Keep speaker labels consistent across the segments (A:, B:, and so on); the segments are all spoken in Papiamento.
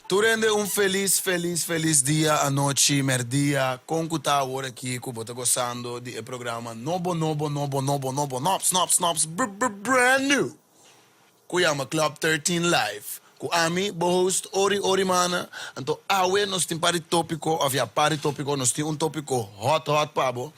A: Tur hende un felis felis felis dia, anochi, merdia, kon ku ta awor aki ku bo ta gosando di e programa nobo nobo nobo nobo nobo nops nops nops brand new ku yama Club 13 Live ku ami bo host Ori Ori Mana. Anto awe nos tin par di topiko of ya par di topiko nos tin un topiko hot hot pa bo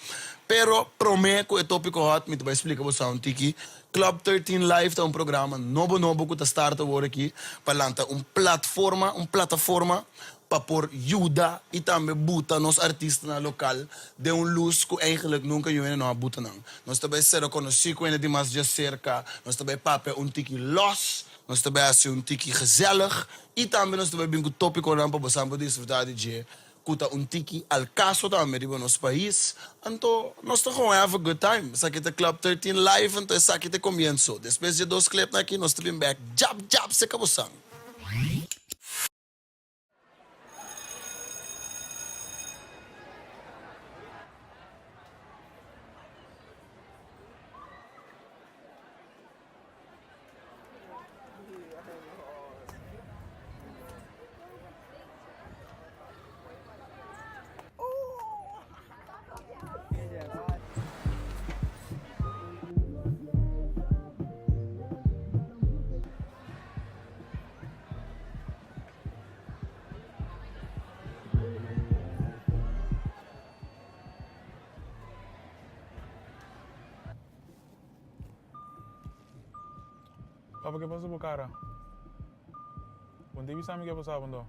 A: pero prome ku e topiko hot mi ta bai splika bo sa un tiki. Club 13 Live ta un programa nobo nobo ku ta start awor aki pa lanta un platforma, un plataforma pa por yuda i tambe buta nos artistanan lokal den un lus ku eigenlijk nunka yu hende no a buta nan. Nos ta bai ser rekonosí ku hende di mas djaserka, nos ta bai papia un tiki lòs, nos ta bai hasi un tiki gezellig i tambe nos ta bai bin ku topikonan pa bosan por disfrutá di dje ku ta un tiki al kaso tambe riba nos pais, anto nos ta gewoon have a good time. Esaki ta Club 13 live, anto esaki ta e komienso. Despues di e dos clipnan aki nos ta bin bek jap jap seka bosan.
B: Papa ke pasa bo kara? Bo no ta bisa mi ke pasa bo anto?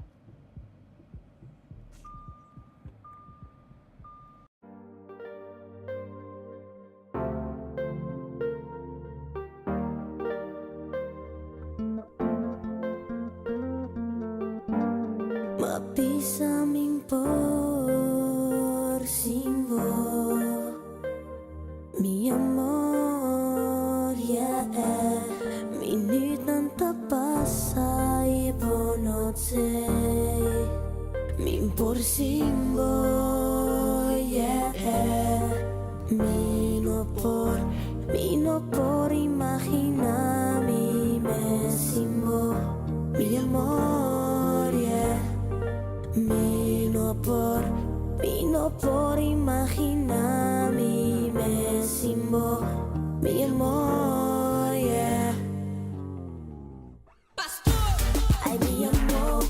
C: Ma bisa mi por sin bo. Mi amor, yeah. Minuutnan ta pasa y bo no t'sey. Mi por sin bo, yeah. Mi no por, mi no por imagina mi mes sin bo. Mi amor, yeah. Mi no por, mi no por imagina mi mes sin bo, mi amor, yeah. Ay, mi amor,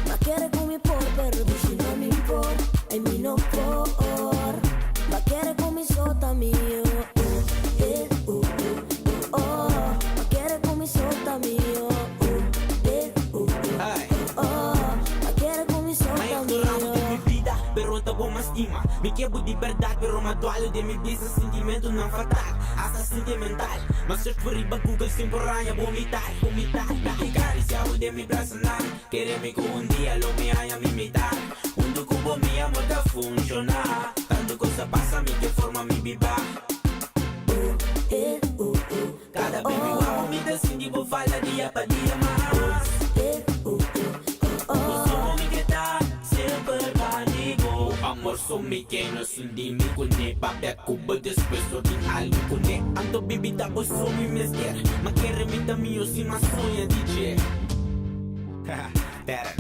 C: ma kere ku mi por, pero dushi no mi por. Ay, mi no por, ma kere ku mi so ta mi, oh, oh, eh, oh, oh, oh, ma kere ku mi so ta mi, oh, oh, eh, oh, oh, oh, ma kere ku mi so ta mi,
D: M'a
C: oh.
D: mi vida, pero ta bo m'a stima. Mi ke bo di berdad, pero m'a dualu den mi bisa sentimentonan fatal, hasta sentimental. M'a search bo riba Google sin por haña bo mitar, bo mitar. Mi ke karisia bo den mi brasanan, kere mi ku un dia lo mi haña mi mitar. Huntu ku bo mi amor ta funshoná, tantu kos a pasa mi ke forma mi biba. Kada bes mi wak bo mi ta sinti bo falta dia pa dia mas. Bo so mi ke ta semper pa di bo. Amor so mi ke no sinti mi kuné. Papia ku bo despues no tin algu kuné. Anto bibi ta bo so mi mester. Ma kere mi ta mio si ma soña di dje. Better.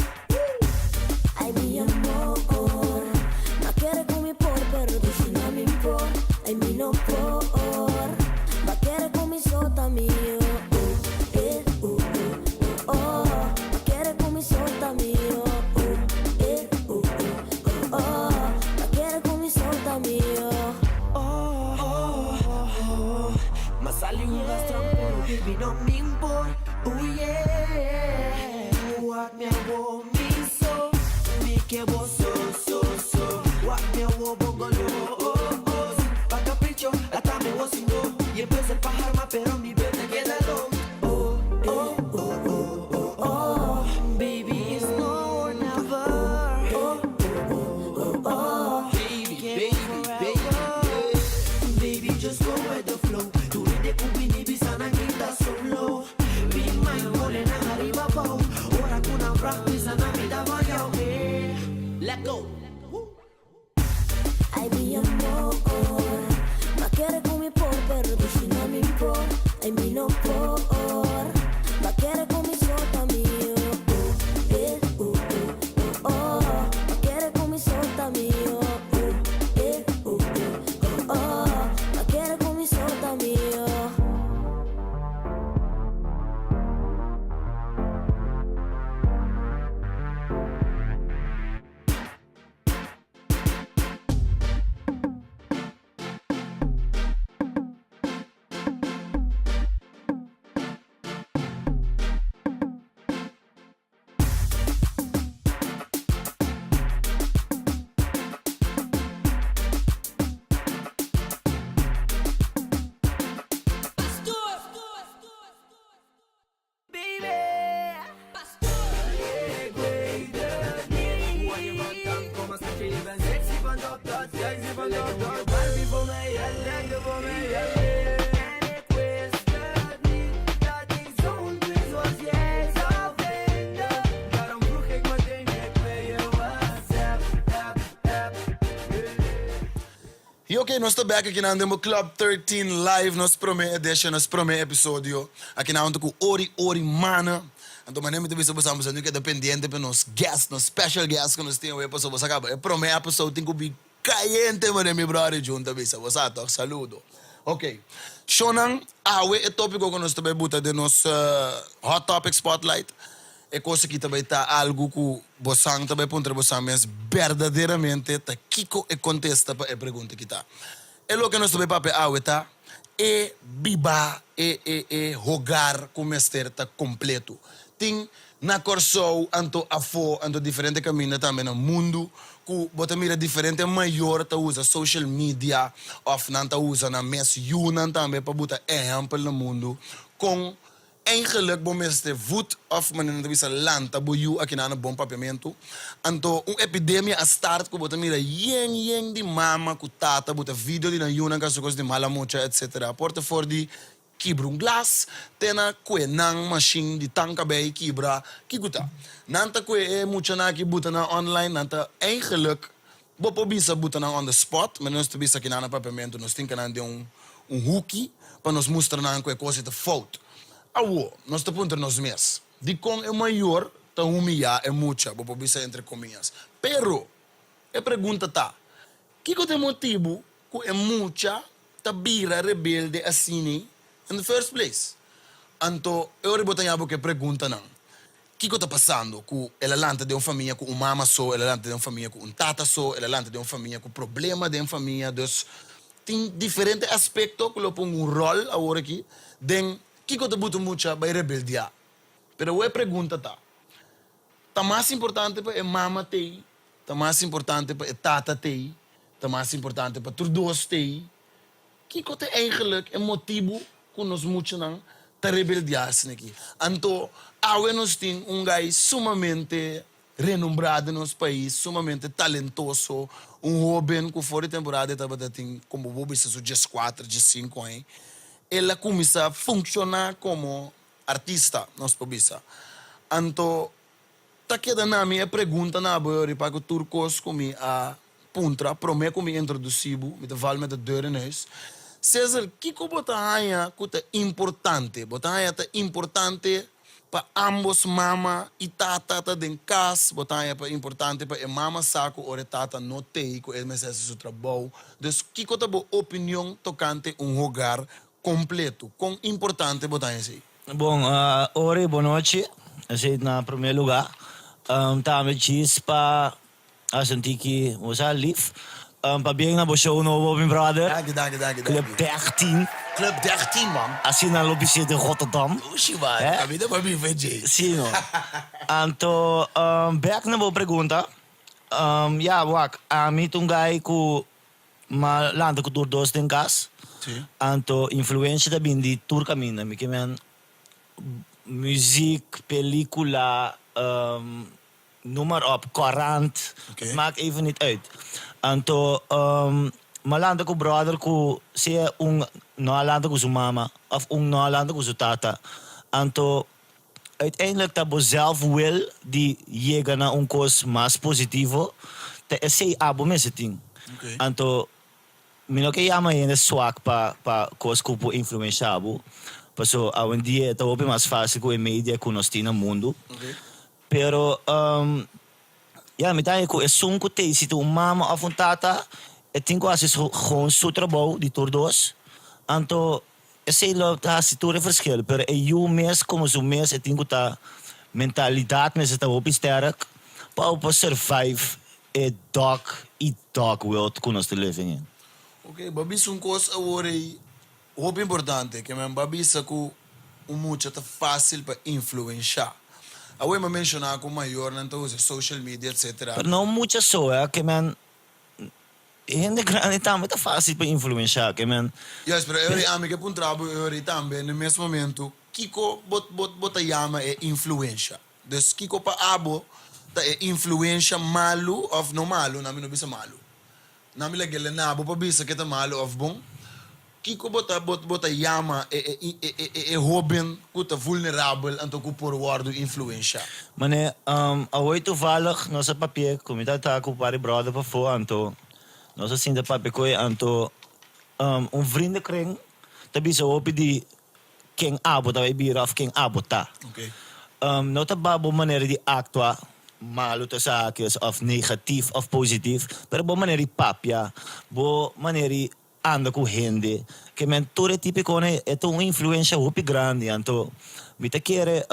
C: Ay mi amor, ma kere ku mi por, pero dushi no mi por. Ay mi no por, ma kere ku mi so ta mi, oh, oh, eh, oh, oh, oh, ma kere ku mi so ta mi, oh, oh, eh, oh, oh, oh, ma kere ku mi so ta mi, oh.
D: Oh, oh, oh, M'a sali un astral pero baby no mi por. Oh yeah. Wak mi awo mi so. Mi ke bo so so so. Wak mi awo bongolo oh oh. Pa capricho ata mi wo singo. Y empezó el pájaro ma pero mi bebé queda low. Oh oh oh oh oh oh. Baby it's now or never. Oh oh oh oh. Baby baby baby. Baby just go with the flow. Tu rende ku bini bisa na grita solo. Be mine pone nan ariba bou. Ora ku nan vraag bisa na mi da van jou. Hey, let go.
C: Ay mi amor, ma kere ku mi por, pero dushi no mi por. Ay mi no por, ma kere ku mi so ta mi, oh, oh, eh.
A: Ok, nos ta bek aki nan den bo Club 13 Live, nos prome edition, nos prome episodio. Aki nan hunto ku Ori Ori Mana. Anto manera mi ta bisa boso, boso no keda pendiente pa nos guest, nos special guest ku nos tin awe, pasobra boso a kaba e prome episode tin ku bin kayente manera mi brother Jun ta bisa. Bo sa tok? Saludo. Ok, shownan, awe e topiko ku nos ta bai buta den nos Hot Topic Spotlight. E kos aki ta bai ta algu ku bosan ta bai puntra bosan mes berdaderamente ta kiko e kontesta pa e pregunta aki ta. E loke nos ta bai papia awe ta e biba e e e hogar ku mester ta kompletu. Tin na Kòrsou anto afó anto diferente kaminda tambe na mundu ku bo ta mira diferente mayor ta usa social media òf nan ta usa nan mes yunan tambe pa buta ehèmpel na mundu kon Eigenlijk bo mester voet of manera nan ta bisa lanta bo yu aki nan na bon papiamentu. Anto un epidemia a start ku bo ta mira yen yen di mama ku tata bo ta video di nan yunan ka hasi kos di mala mucha etc. Por ta for di kibra un glas te na kue nan mashin di tan kabei kibra kiko ta. Nan ta kue e muchanan aki buta nan online nan ta eigenlijk bo por bisa buta nan on the spot manera nos ta bisa aki nan na papiamentu nos tin kanan den un un huki pa nos mustra nan ku e kos ei ta fout. Awor, nos ta puntra nos mes, dikon e mayor ta humiyá e mucha, bo por bisa entre komias. Pero, e pregunta ta, kiko ta e motibu ku e mucha ta bira rebelde asina in the first place? Anto, e ora bo ta ña bo ku e preguntanan, Kiko ta pasando ku el a lanta den un famia ku un mama so, el a lanta den un famia ku un tata so, el a lanta den un famia ku problema den famia. Dus tin diferente aspekto ku lo pon un ròl awor aki den kiko ta buta mucha bai rebeldiá. Pero awor e pregunta ta, ta mas importante pa e mama t'ei, ta mas importante pa e tata t'ei, ta mas importante pa tur dos t'ei? Kiko ta eigenlijk e motibu ku nos muchanan ta rebeldiá asina aki? Anto, awe nos tin un gai sumamente renombrá den nos pais, sumamente talentoso, un hóben ku for di temporada e tabata tin, komo bo bisa, su dieskuater, diesinku aña. El a kuminsá funshoná komo artista, nos por bisa. Anto, Ta keda na mi e pregunta na bo riba ku tur kos ku mi a puntra promé ku mi introdusí bo, mi ta val met de deur in huis. Cesar, kiko bo ta haña ku ta importante? Bo ta haña ta importante pa ámbos mama i tata ta den kas? Bo ta haña pa importante pa e mama sa ku ora e tata no t'ei ku e mester hasi su trabou? Dus kiko ta bo opinion tokante un hogar kompleto? Kon importante bo ta haña esei?
E: Bon, Ori, bon nochi. Esei na promé lugá. Tambe djis pa hasi un tiki, bo sa, lif. Pabien na bo show nobo, mi brother.
A: Danki, danki, danki,
E: danki. Club 13.
A: Club 13, man.
E: Asina lo bisé den Rotterdam.
A: Dushi, man. Ami ta pa biba dje.
E: Sí, no. Anto, bèk na bo pregunta. Ya, wak, ami ta un guy ku Ma lanta ku tur dos den kas. Anto influensha ta bin di tur kaminda. Mi ke men muziek, pelikula, noem maar op, korant, het maakt even niet uit. Anto ma lanta ku brother ku sea un no a lanta ku su mama of un no a lanta ku su tata. Anto uiteindelijk ta bo zelf wil di yega na un kos mas positivo, ta esei abo mester tin. Anto mi no ke yama hende swak pa pa kos ku por influensha bo, paso awendia e ta hopi mas fasil ku e media ku nos tin na mundu. Pero ya mi ta haña ku esun ku tei si ta un mama òf un tata e tin ku hasi su gewoon su trabou di tur dos, anto Esei lo ta hasi tur e verschil, pero e yu mes komo su mes e tin ku ta mentalidat mester ta hopi sterk pa bo por survive e dog eat dog world ku nos ta living in.
A: Ok, bo a bisa un kos awor ei hopi importante, ke men bo a bisa ku un mucha ta fásil pa influenshá. Awor mi a menshoná ku mayornan ta usa social media etcetera.
E: Pero no mucha so, eh, ke men Hende grandi tambe ta fácil pa influenciá, ke men.
A: Juist, pero Eury, ami ke puntra bo, Eury, tambe na mes momento, kiko bo bo bo ta yama e influencia? Dus kiko pa abo ta e influencia malu of no malu, nan mi no bisa malu. Nan mi lag'e na bo pa bisa ke ta malu of bon. Kiko bo ta bo bo ta yama e e e e e hoben ku ta vulnerabel anto ku por wòrdu influenshá?
E: Mane, awor toevallig nos a papia ku mi tata ku par di bròder pafó anto nos a sinta papia ku e anto. Un vriendenkring ta bisa hopi di ken abo ta bai bira of ken abo ta. No ta ba bo manera di actua malu ta esaki of negatief of positief, pero bo manera di papia, bo manera di anda ku hende, ke men tur e tipikonan e ta un influensha hopi grandi, anto mi ta kere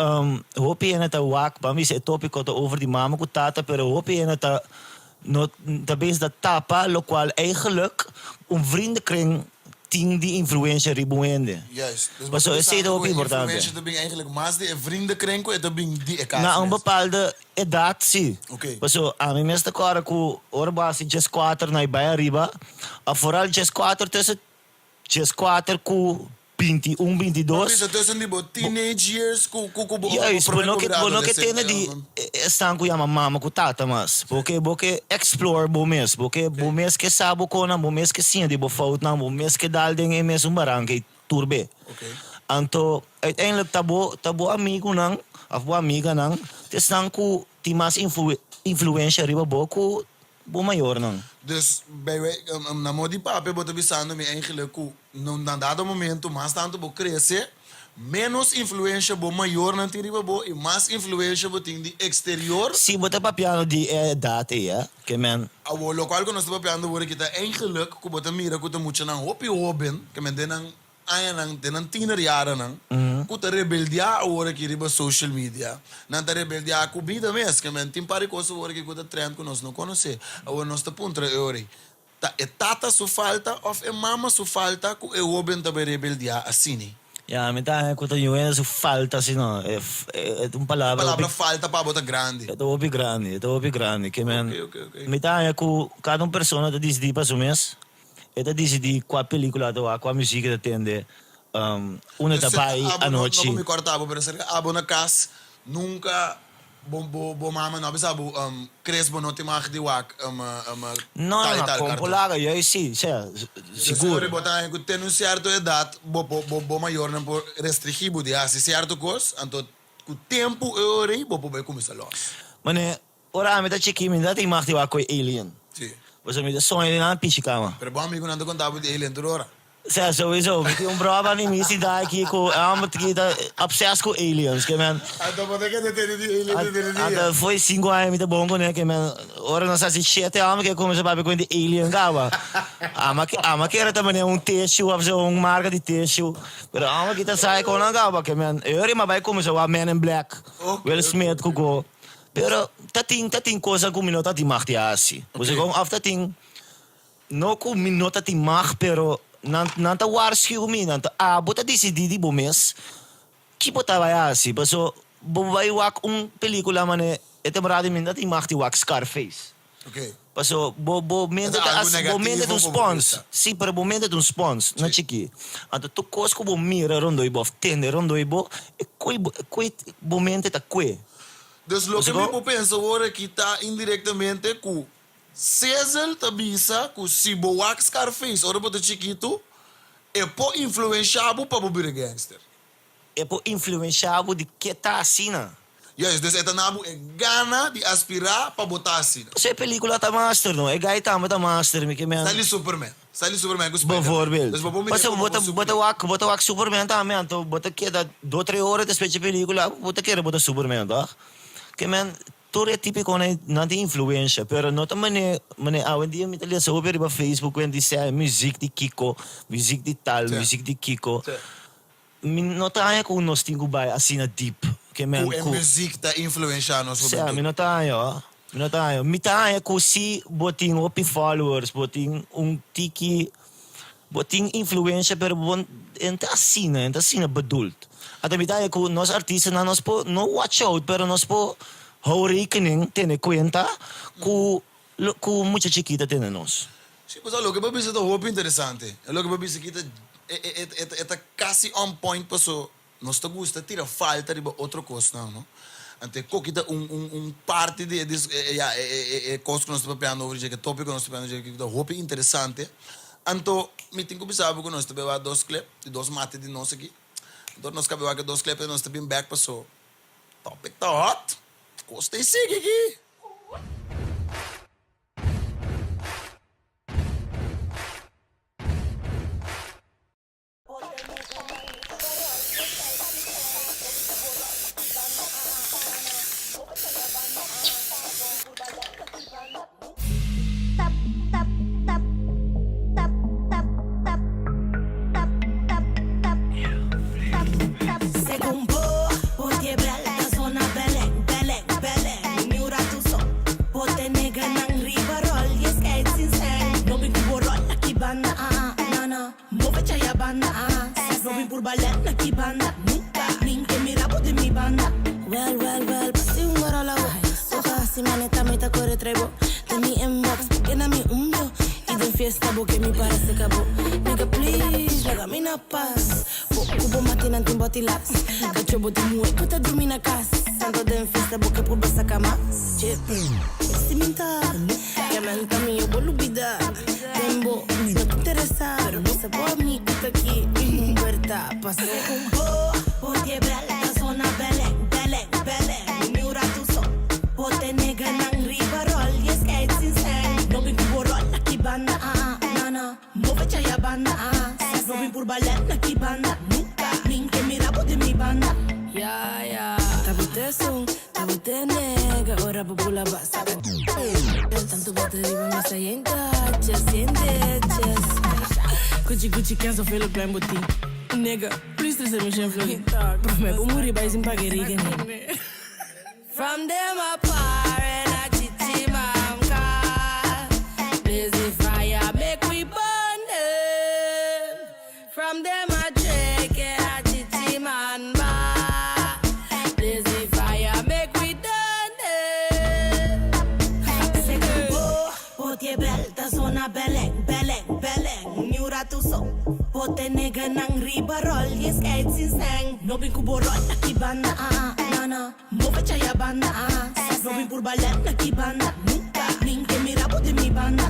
E: hopi hende ta wak, ban bisa e topiko ta over di mama ku tata, pero hopi hende ta no ta bezig ta tapa lokual eigenlijk un vriendenkring tin di influensha riba un hende.
A: Juist. Dus bo ta
E: Pasobra esei
A: bisa
E: ta
A: ku
E: hopi
A: e
E: importante.
A: influensha ta bin eigenlijk mas di e vriendenkring ku e ta bin di e kas
E: Na un
A: mes.
E: bepaalde edat si.
A: Oké.
E: Pasobra ami mes ta kòrda ku ora bo hasi djeskuater na e bai ariba, òf foral djeskuater tussen djeskuater ku 21, 22.
A: Bisa tussen di bo teenage years ku ku ku bo
E: Juist, bo
A: promé
E: no
A: ku
E: ke
A: bira
E: bo no ke
A: adolescente.
E: tende di esnan ku yama mama ku tata mas. Bo ke bo ke explore bo mes, bo ke bo mes ke sa bo konan, bo mes ke siña di bo foutnan, bo mes ke dal den e mesun baranka i tur be. Anto uiteindelijk ta bo ta bo amigunan of bo amiganan ta esnan ku tin mas influensha riba bo ku bo mayornan.
A: Dus bij wij na modo di papia bo ta bisando mi eigenlijk ku na dado momento mas tantu bo krese menos influensha bo mayornan tin riba bo i mas influensha bo tin di exterior.
E: Si bo ta papiando di e edat ei eh, ke men.
A: Awor lokual ku nos ta papiando awor aki ta eigenlijk ku bo ta mira ku ta muchanan hopi hoben ke men den nan añanan, den nan tienerjarennan, ku ta rebeldiá awor aki riba social media. Nan ta rebeldiá ku bida mes, ke men tin par di kos awor aki ku ta trend ku nos no konosé. Awor nos ta puntra e ora ei, ta e tata su falta òf e mama su falta ku e hóben ta bai rebeldiá asini?
E: Ya, mi ta haña ku ta yuenda su falta si no. E ta un palabra.
A: E palabra falta pa bo ta grandi.
E: E ta hopi grandi, e ta hopi grandi. Ke men, mi ta haña ku kada un persona ta disidí pa su mes. E ta disidí kua pelíkula ta wak, kua muzik e ta tende, unda ta bai anochi.
A: No ku mi kòrta bo, pero serka abo na kas nunka bo bo mama no a bisa bo Chris bo no tin mag di wak
E: No,
A: tal
E: no,
A: i
E: no,
A: tal
E: kon
A: karton.
E: por laga, juist si, sea, sigur.
A: Sorry, bo ta haña ku ten un sierto edat bo bo bo mayornan por restringí bo di hasi sierto kos, anto ku tempu e ora ei bo por bai kuminsá lòs.
E: Mane, Ora ami ta chikí mi no ta tin mag di wak ku e alien.
A: Sí.
E: Pasobra mi ta soña di nan pichi kama.
A: Pero bo amigunan ta konta bo di alien tur ora.
E: Sea, souiso. Mi tin un bròber di mi sintá aki ku e hòmber ki ta obsès ku aliens. Ke men.
A: Anto bo ta keda tende di alien tur dia.
E: Anto foi sinku aña mi ta bon kuné ke men ora nos hasi shete hòmber ke kuminsá papia ku di alien kaba. Ama ama kere ta manera un tishu òf so un marka di tishu. Pero hòmber ki ta sa e konan kaba ke men e ora mi a bai kuminsá wak Men in Black. Will Smith ku go. Pero ta tin ta tin cosa cu mi no ta tin mag di haci. Bo sa con? Of ta tin, no cu mi no ta tin mag, pero nan nan ta waarschuw mi, nan ta abo ta dicidi di bo mes ki bo ta bay haci. Paso bo bay wak un pelicula mane e temporada di mi no ta tin mag di wak Scarface. Paso bo bo mente ta
A: algo
E: bo mente ta un
A: negativo ku bo
E: spons.
A: bisa.
E: Si, pero bo mente ta un spons, no chikí. Anto tur kos ku bo mira rondó bo òf tende rondó bo, e kue bo e kue bo mente ta kue.
A: Dus loke mi por pensa awor aki ta indirectamente ku Cecil ta bisa ku si bo wak Scarface ora bo ta chikitu, e por influensha bo pa bo bira gangster.
E: E por influensha bo di ke ta asina.
A: Juist, dus e ta na bo e gana di aspirá pa bo ta asina.
E: Pasobra e pelicula ta master no, e guy tambe ta master, mi ke men.
A: Sali Superman, sali Superman ku Spiderman.
E: Bijvoorbeeld.
A: Dus bo por mira
E: Pasobra
A: como
E: bo ta
A: bo
E: bo ta wak bo ta wak Superman tambe anto bo ta keda dos tres ora ta spera dje pelicula bo ta kere bo ta Superman toch. Ke men tur e tipiconan ei nan tin influencia pero no ta mane mane awendia mi ta lesa hopi riba Facebook wen di sea muziek di kiko, muziek di tal, muziek di kiko. Mi no ta haña ku nos tin ku bai asina deep ke men
A: Ku e
E: ku.
A: muziek ta influensha nos
E: Sea,
A: hubentud.
E: mi no ta haña ho. Mi no ta haña. Mi ta haña ku si bo tin hopi followers, bo tin un tiki, bo tin influensha pero bo e no ta asina, e no ta asina bedoeld. Anto mi ta haña ku nos artistanan nos por no watch out pero nos por hou rekening, tene kuenta ku lo ku mucha chikí ta tene nos.
A: Sí, pues loke bo a bisa ta hopi interesante. E loke bo a bisa aki ta e e e e ta casi on point paso nos ta gusta tira falta riba otro cosnan, no? Anto e koki ta un un un parti di e dis e ya e e e cos cu nos ta papiando over dje, e topico cu nos ta papiando dje aki ta hopi interesante. Anto mi tin cu bisa bo cu nos ta beba dos clip, di dos mate di nos aki. Anto nos ka beba ki dos clip nos ta bin back paso topic ta hot, cos ta e sigui aki.
D: banda ah No bin purba lèt na ki banda Nunka Nin ke mira bo den mi banda
C: Well, well, well, pasi un goro lago Oja hasi maneta mi ta kore trae bo Den mi inbox, kena mi un blo I den fiesta bo ke mi para seka bo Nigga please, laga mi na pas Bo ku bo matinan tin boti las Kacho bo tin muhe ku ta drumi na kas Tanto den fiesta bo ke purba saka mas Chip, si mi ta Ke menta mi yo bo lubida Den bo no ta interesa Pero bisa bo ami ku ta ki Un puerta pasa.
D: Un bo por kebra ta sona beleng, beleng, beleng Mi un ratu so bo te nega nan riba rol Yes kijk sin sen No bin ku bo rol na ki banda ah ah na na Move chaya banda ah No bin purba let na ki banda Nunca Min ke mira bo den mi banda
C: Ya ya Ta bo te son, ta bo te nega Ora bo bula ba saka Tantu bo ta riba mesa yen taches, yen deches
F: Gucci Gucci Kenzo vele klein botin Nigga, please trese mi shen florin Prome bo muri bai sin paga e rekening
C: From dem a par and a chichi man car Blaze the fire make we burn them From dem a check and a chichi man bar Blaze the fire make we done them
D: Segun bo por kebra ta sona beleng, beleng, beleng Mi un ratu so bo te nega nan riba rol Yes kijk sin seng No bin ku bo rol na ki banda ah ah na na Move chaya banda ah No bin purba let na ki banda Nunca Nin ke mira bo den mi banda.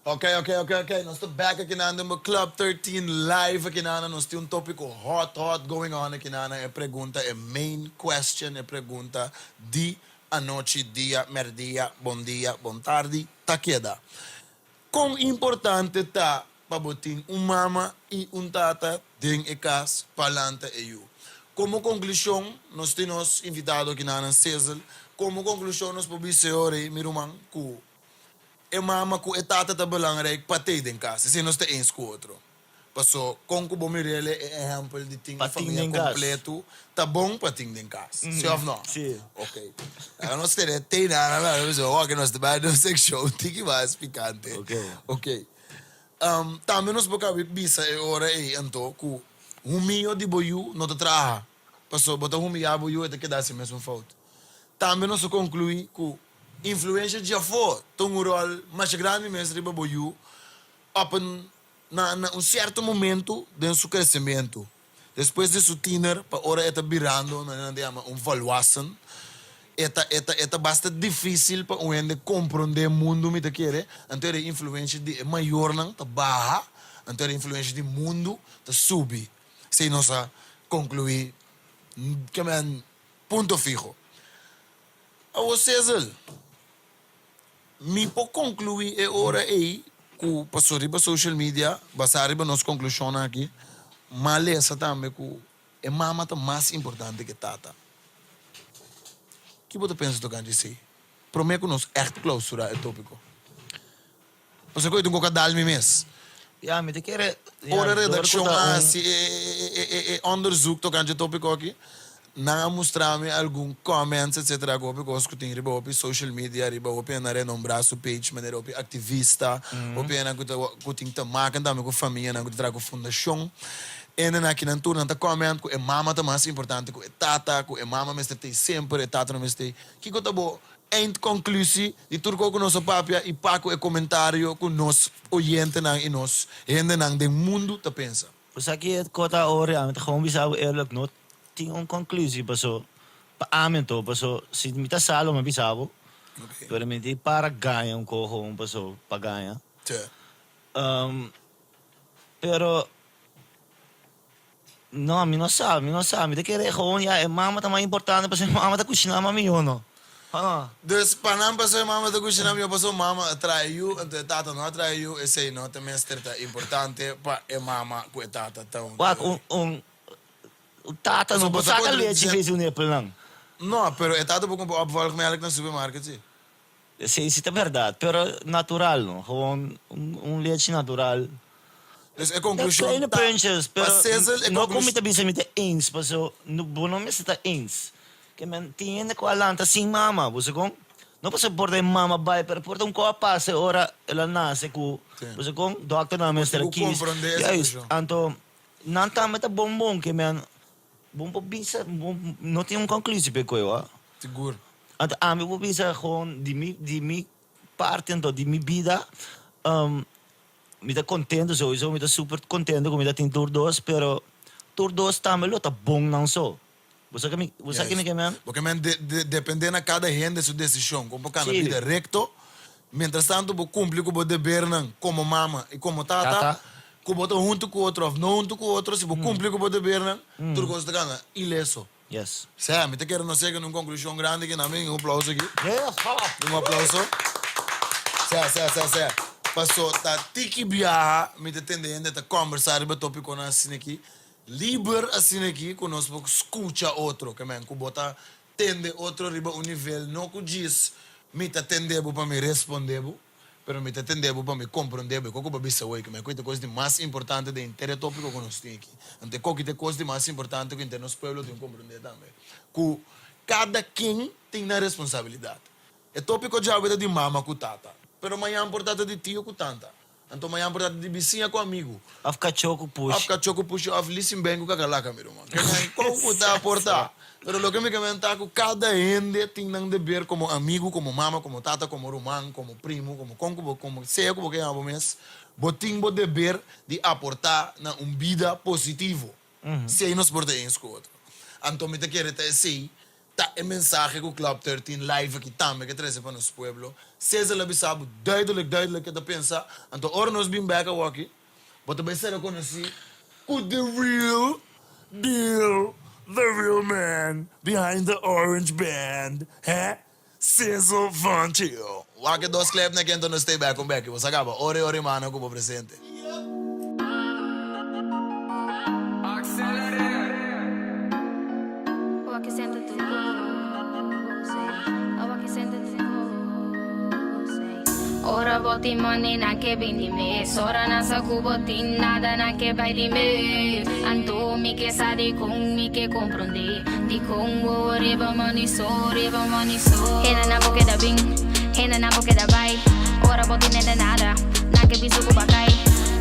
A: Ok ok ok ok nos ta back akinan den bo Club 13 live akinan nos tin un topico hot hot going on akinan e pregunta e main question e pregunta di anochi dia merdia bon dia bon tardi ta keda Kon importante ta pa bo tin un mama i un tata den e kas pa lanta e yu? Komo konklushon, nos tin nos invitado akinan, Cecil, komo konklushon nos por bisa e ora ei, mi ruman, ku e mama ku e tata ta belangrijk pa tei den kas. Esei nos ta eens ku otro. Paso, kon ku bo mir'el e ehèmpel di tin
E: Pa
A: un
E: tin
A: famia
E: den kas.
A: kompletu ta bon pa tin den kas. Si òf no?
E: Si.
A: Ok. Laga nos tene te na na na pasobra wak nos ta bai den un sekshon tiki mas pikante.
E: Ok.
A: Ok. Tambe nos por kabi bisa e ora ei anto ku humio di bo yu no ta traha. Pasobra bo ta humiyá bo yu e ta keda hasi mesun fout. Tambe nos a konkluí ku influensha djafó ta un ròl masha grandi mes riba bo yu op un Na na un sierto momento den su kresementu, despues di su tiener pa ora e ta birando na nan ta yama un volwassen, e ta e ta e ta basta dificil pa un hende comprende mundu mi ta kere, anto e influencia di e mayornan ta baha, anto e influencia di mundu ta subi. Esei nos a conclui ke men punto fiho. Awor Cecil. Mi por conclui e ora ey cu paso riba social media, basa riba nos conclusionnan aki, m'a lesa tambe cu e mama ta mas importante ke tata. Ki bo ta pensa tocante esey? Prome cu nos echt clausura e topico. Pasobra cu e ta un cocadal mi mes.
E: Ya, mi ta kere, ya,
A: Ora
E: dor cu
A: redaccion
E: ta
A: a
E: un.
A: haci e onderzoek tocante e topico aki, nan a mustra mi algun comments etcetera cu hopi cos cu tin riba hopi social media, riba hopi hende a renombra su page manera hopi activista, hopi hende cu ta cu tin te maken tambe cu famianan cu ta traha cu fundacion. Hendenan aki nan tur nan ta comment cu e mama ta mas importante cu e tata, cu e mama mester t'ey semper, e tata no mester t'ey. Kico ta bo Eindconclusie di tur kos ku nos a papia i pa ku e komentario ku nos oyentenan i nos hendenan den mundu ta pensa.
E: Pues aki e kota ora ami ta gewoon bisa bo eerlijk no tin un conclusie paso pa ami anto paso si mi ta sa lo mi a bisa bo pero mi tin para gaña un ko gewoon paso pa gaña pero No, mi no sa, mi no sa. Mi ta kere gewoon, ya, e mama ta mas importante pasobra e mama ta kushiná mas mihó, no? O no?
A: Dus pa nan pasobra e mama ta kushiná mihó pasobra mama a traha e yu, anto e tata no a traha e yu, esei no ta mester ta importante pa e mama ku e tata ta huntu.
E: Wak, un, un, un tata no por saka lechi for su nepelnan.
A: No, pero e tata por kumpra opvolgmelk na supermarket si.
E: Esei si ta berdad, pero natural no, gewoon un lechi natural.
A: Dus e conclusion
E: Kleine
A: ta,
E: puntjes,
A: pa
E: pero
A: Sizzle e
E: no cu mi
A: conclusion.
E: ta bisa mi ta eens, paso bo no mester ta eens. Ke men tin hende cu a lanta sin mama, bo sa con? No pasobra por ta e mama bai, pero por ta un co a pasa e ora el a nace cu, bo sa con? Dokternan
A: Bo
E: mester
A: tin
E: a
A: cu
E: kis.
A: comprende e
E: Juist,
A: situacion.
E: anto nan tambe ta bon bon, ke men bo por bisa, bo no tin un conclusie p'e coe, hoor.
A: Sigur.
E: Anto ami por bisa gewoon di mi di mi parti anto di mi bida mi ta contento sowieso mi ta super contento cu mi ta tin tur dos pero tur dos tambe lo ta bon nan so. Bo sa ke mi bo sa ke mi ke men?
A: Bo ke men de de depende na cada hende su decision con por cana
E: Si.
A: bida recto mientras tanto bo cumpli cu bo debernan como mama y como tata
E: Tata.
A: cu bo ta hunto cu otro of no hunto cu otro si bo cumpli cu bo debernan tur cos ta cana ileso.
E: Yes.
A: Sea, mi ta kere nos yega na un conclusion grandi aki. Nami un aplauso aki.
E: Yes, hala.
A: Un aplauso. Sea, sea, sea, sea. Paso ta tiki biaha mi ta tende hende ta combersa riba topiconan asina aki, liber asina aki, cu nos por scucha otro. Ke men cu bo ta tende otro riba un nivel, no cu djis mi ta tende bo pa mi responde bo. Pero mi ta tende bo pa mi komprondé bo e koko bo a bisa awor, ku mi a koe ta e kos di mas importante den henter e tópiko ku nos tin aki. Anto e koki ta e kos di mas importante ku henter nos pueblo tin komprondé tambe, ku kada ken tin nan responsabilidat. E tópiko djawe ta di mama ku tata, pero mañan por ta ta di tio ku tanta, anto mañan por ta ta di bisiña ku amigu.
E: Òf kachó ku pushi.
A: Òf kachó ku pushi òf lisinben ku kakalaka, mi ruman. Ke nan kon ku ta por ta. Pero loke mi ke menta ku kada hende tin nan deber komo amigu, komo mama, komo tata, komo ruman, komo primu, komo kon ku bo, komo sea ku bo ke yama bo mes, bo tin bo deber di aportá na un bida positivo. Esei nos por ta eens ku otro. Anto mi ta kere ta esei ta e mensahe ku Club 13 Live aki tambe ke trese pa nos pueblo. Cesar a bisa bo duidelijk duidelijk ke ta pensa. Anto ora nos bin bek awoki, Bo ta bai ser reconoci cu the real deal, the real man behind the orange band, he? Sizzle Van Til. Wak e dos klep na kento nos stay back un beki. Bo sa caba ora y ora y mano cu bo presente.
G: Ora bo tin money nan ke bin di mes Ora nan sa ku bo tin nada nan ke bai di mes Anto mi ke sa dikon mi ke komprondé Dikon bo riba money so riba money so Hende nan bo keda bin hende nan bo keda bai Ora bo tin nende nada nan ke bisa ku bo a kai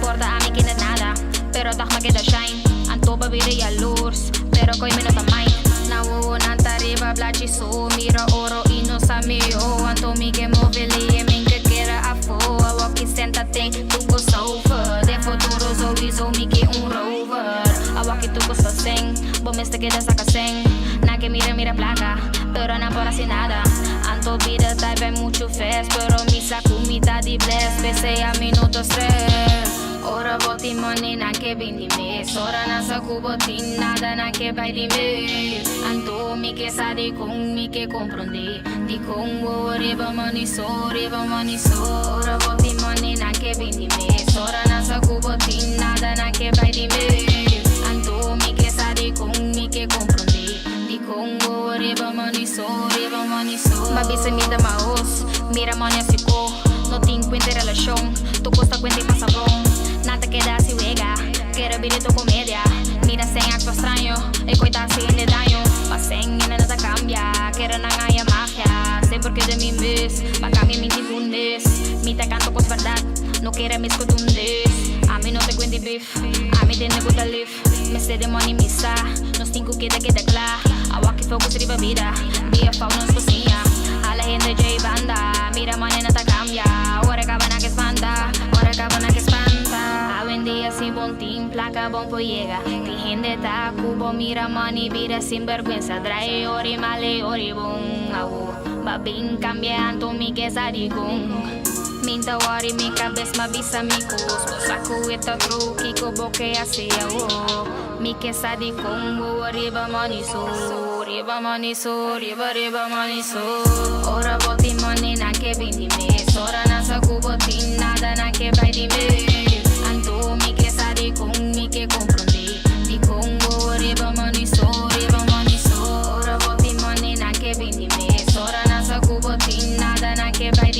G: Porta ami ke net nada pero tòg mi a keda shine Anto bo a bira yalurs pero koe mi no ta mind Nan wowo nan ta riba blachi so mira oro I no sa mihó, anto mi ke move lihe min ke keda afó. Awor ki senta ten tur kos over, den futuro souiso mi ke un rover. Awor ki tur kos ta sen, bo mester keda saka sen. Nan ke mira mira plaka, pero nan por hasi nada. Anto bida ta bai muchu fast, pero mi sa ku mi ta di bless, p'esei ami no ta stress. Ora bo tin money nan ke bin di mes Ora nan sa ku bo tin nada nan ke bai di mes Anto mi ke sa dikon mi ke komprondé Dikon bo riba money so riba money so Ora bo tin money nan ke bin di mes Ora nan sa ku bo tin nada nan ke bai di mes Anto mi ke sa dikon mi ke komprondé Dikon bo riba money so riba money so M'a bisa mi ta mahos mira money a siko No tin cuenta e relacion, tur cos ta cuenta y pasa bon. Nan ta keda haci wega, kere bira tur comedia. Mira sen actua straño, e coy ta haci hende daño. Pa sen hende no ta cambia, kere nan haya magia. Semper keda mi mes, pa cambia mi tin bundes. Mi ta canto cos berdad, no kere mis cotundes. Ami no ta cuenta beef, ami tende cu ta lif. Mester di money mi sa, nos tin cu keda keda cla. Awor ki focus riba bida, bia fout nos por siña. Hala hende djey banda, mira money no ta cambia. Ora e caba nan ke spanta, ora e caba nan ke spanta. Awendia si bon tin placa bon por yega. Tin hende ta cu bo mira money bira sinberguensa. Draai ori mal e ori bon, awo ba bin cambia anto mi ke sa dicon. Mi ta worry mi kabes ma bisa mi kos Bo sa ku e ta true kiko bo ke hasi awor Mi ke sa dikon bo a riba money so Riba money so riba riba money so Ora bo tin money nan ke bin di mes Ora nan sa ku bo tin nada nan ke bai di mes Anto mi ke sa dikon mi ke komprondé Dikon bo a riba money so riba money so Ora bo tin money nan ke bin di mes Ora nan sa ku bo tin nada nan ke bai.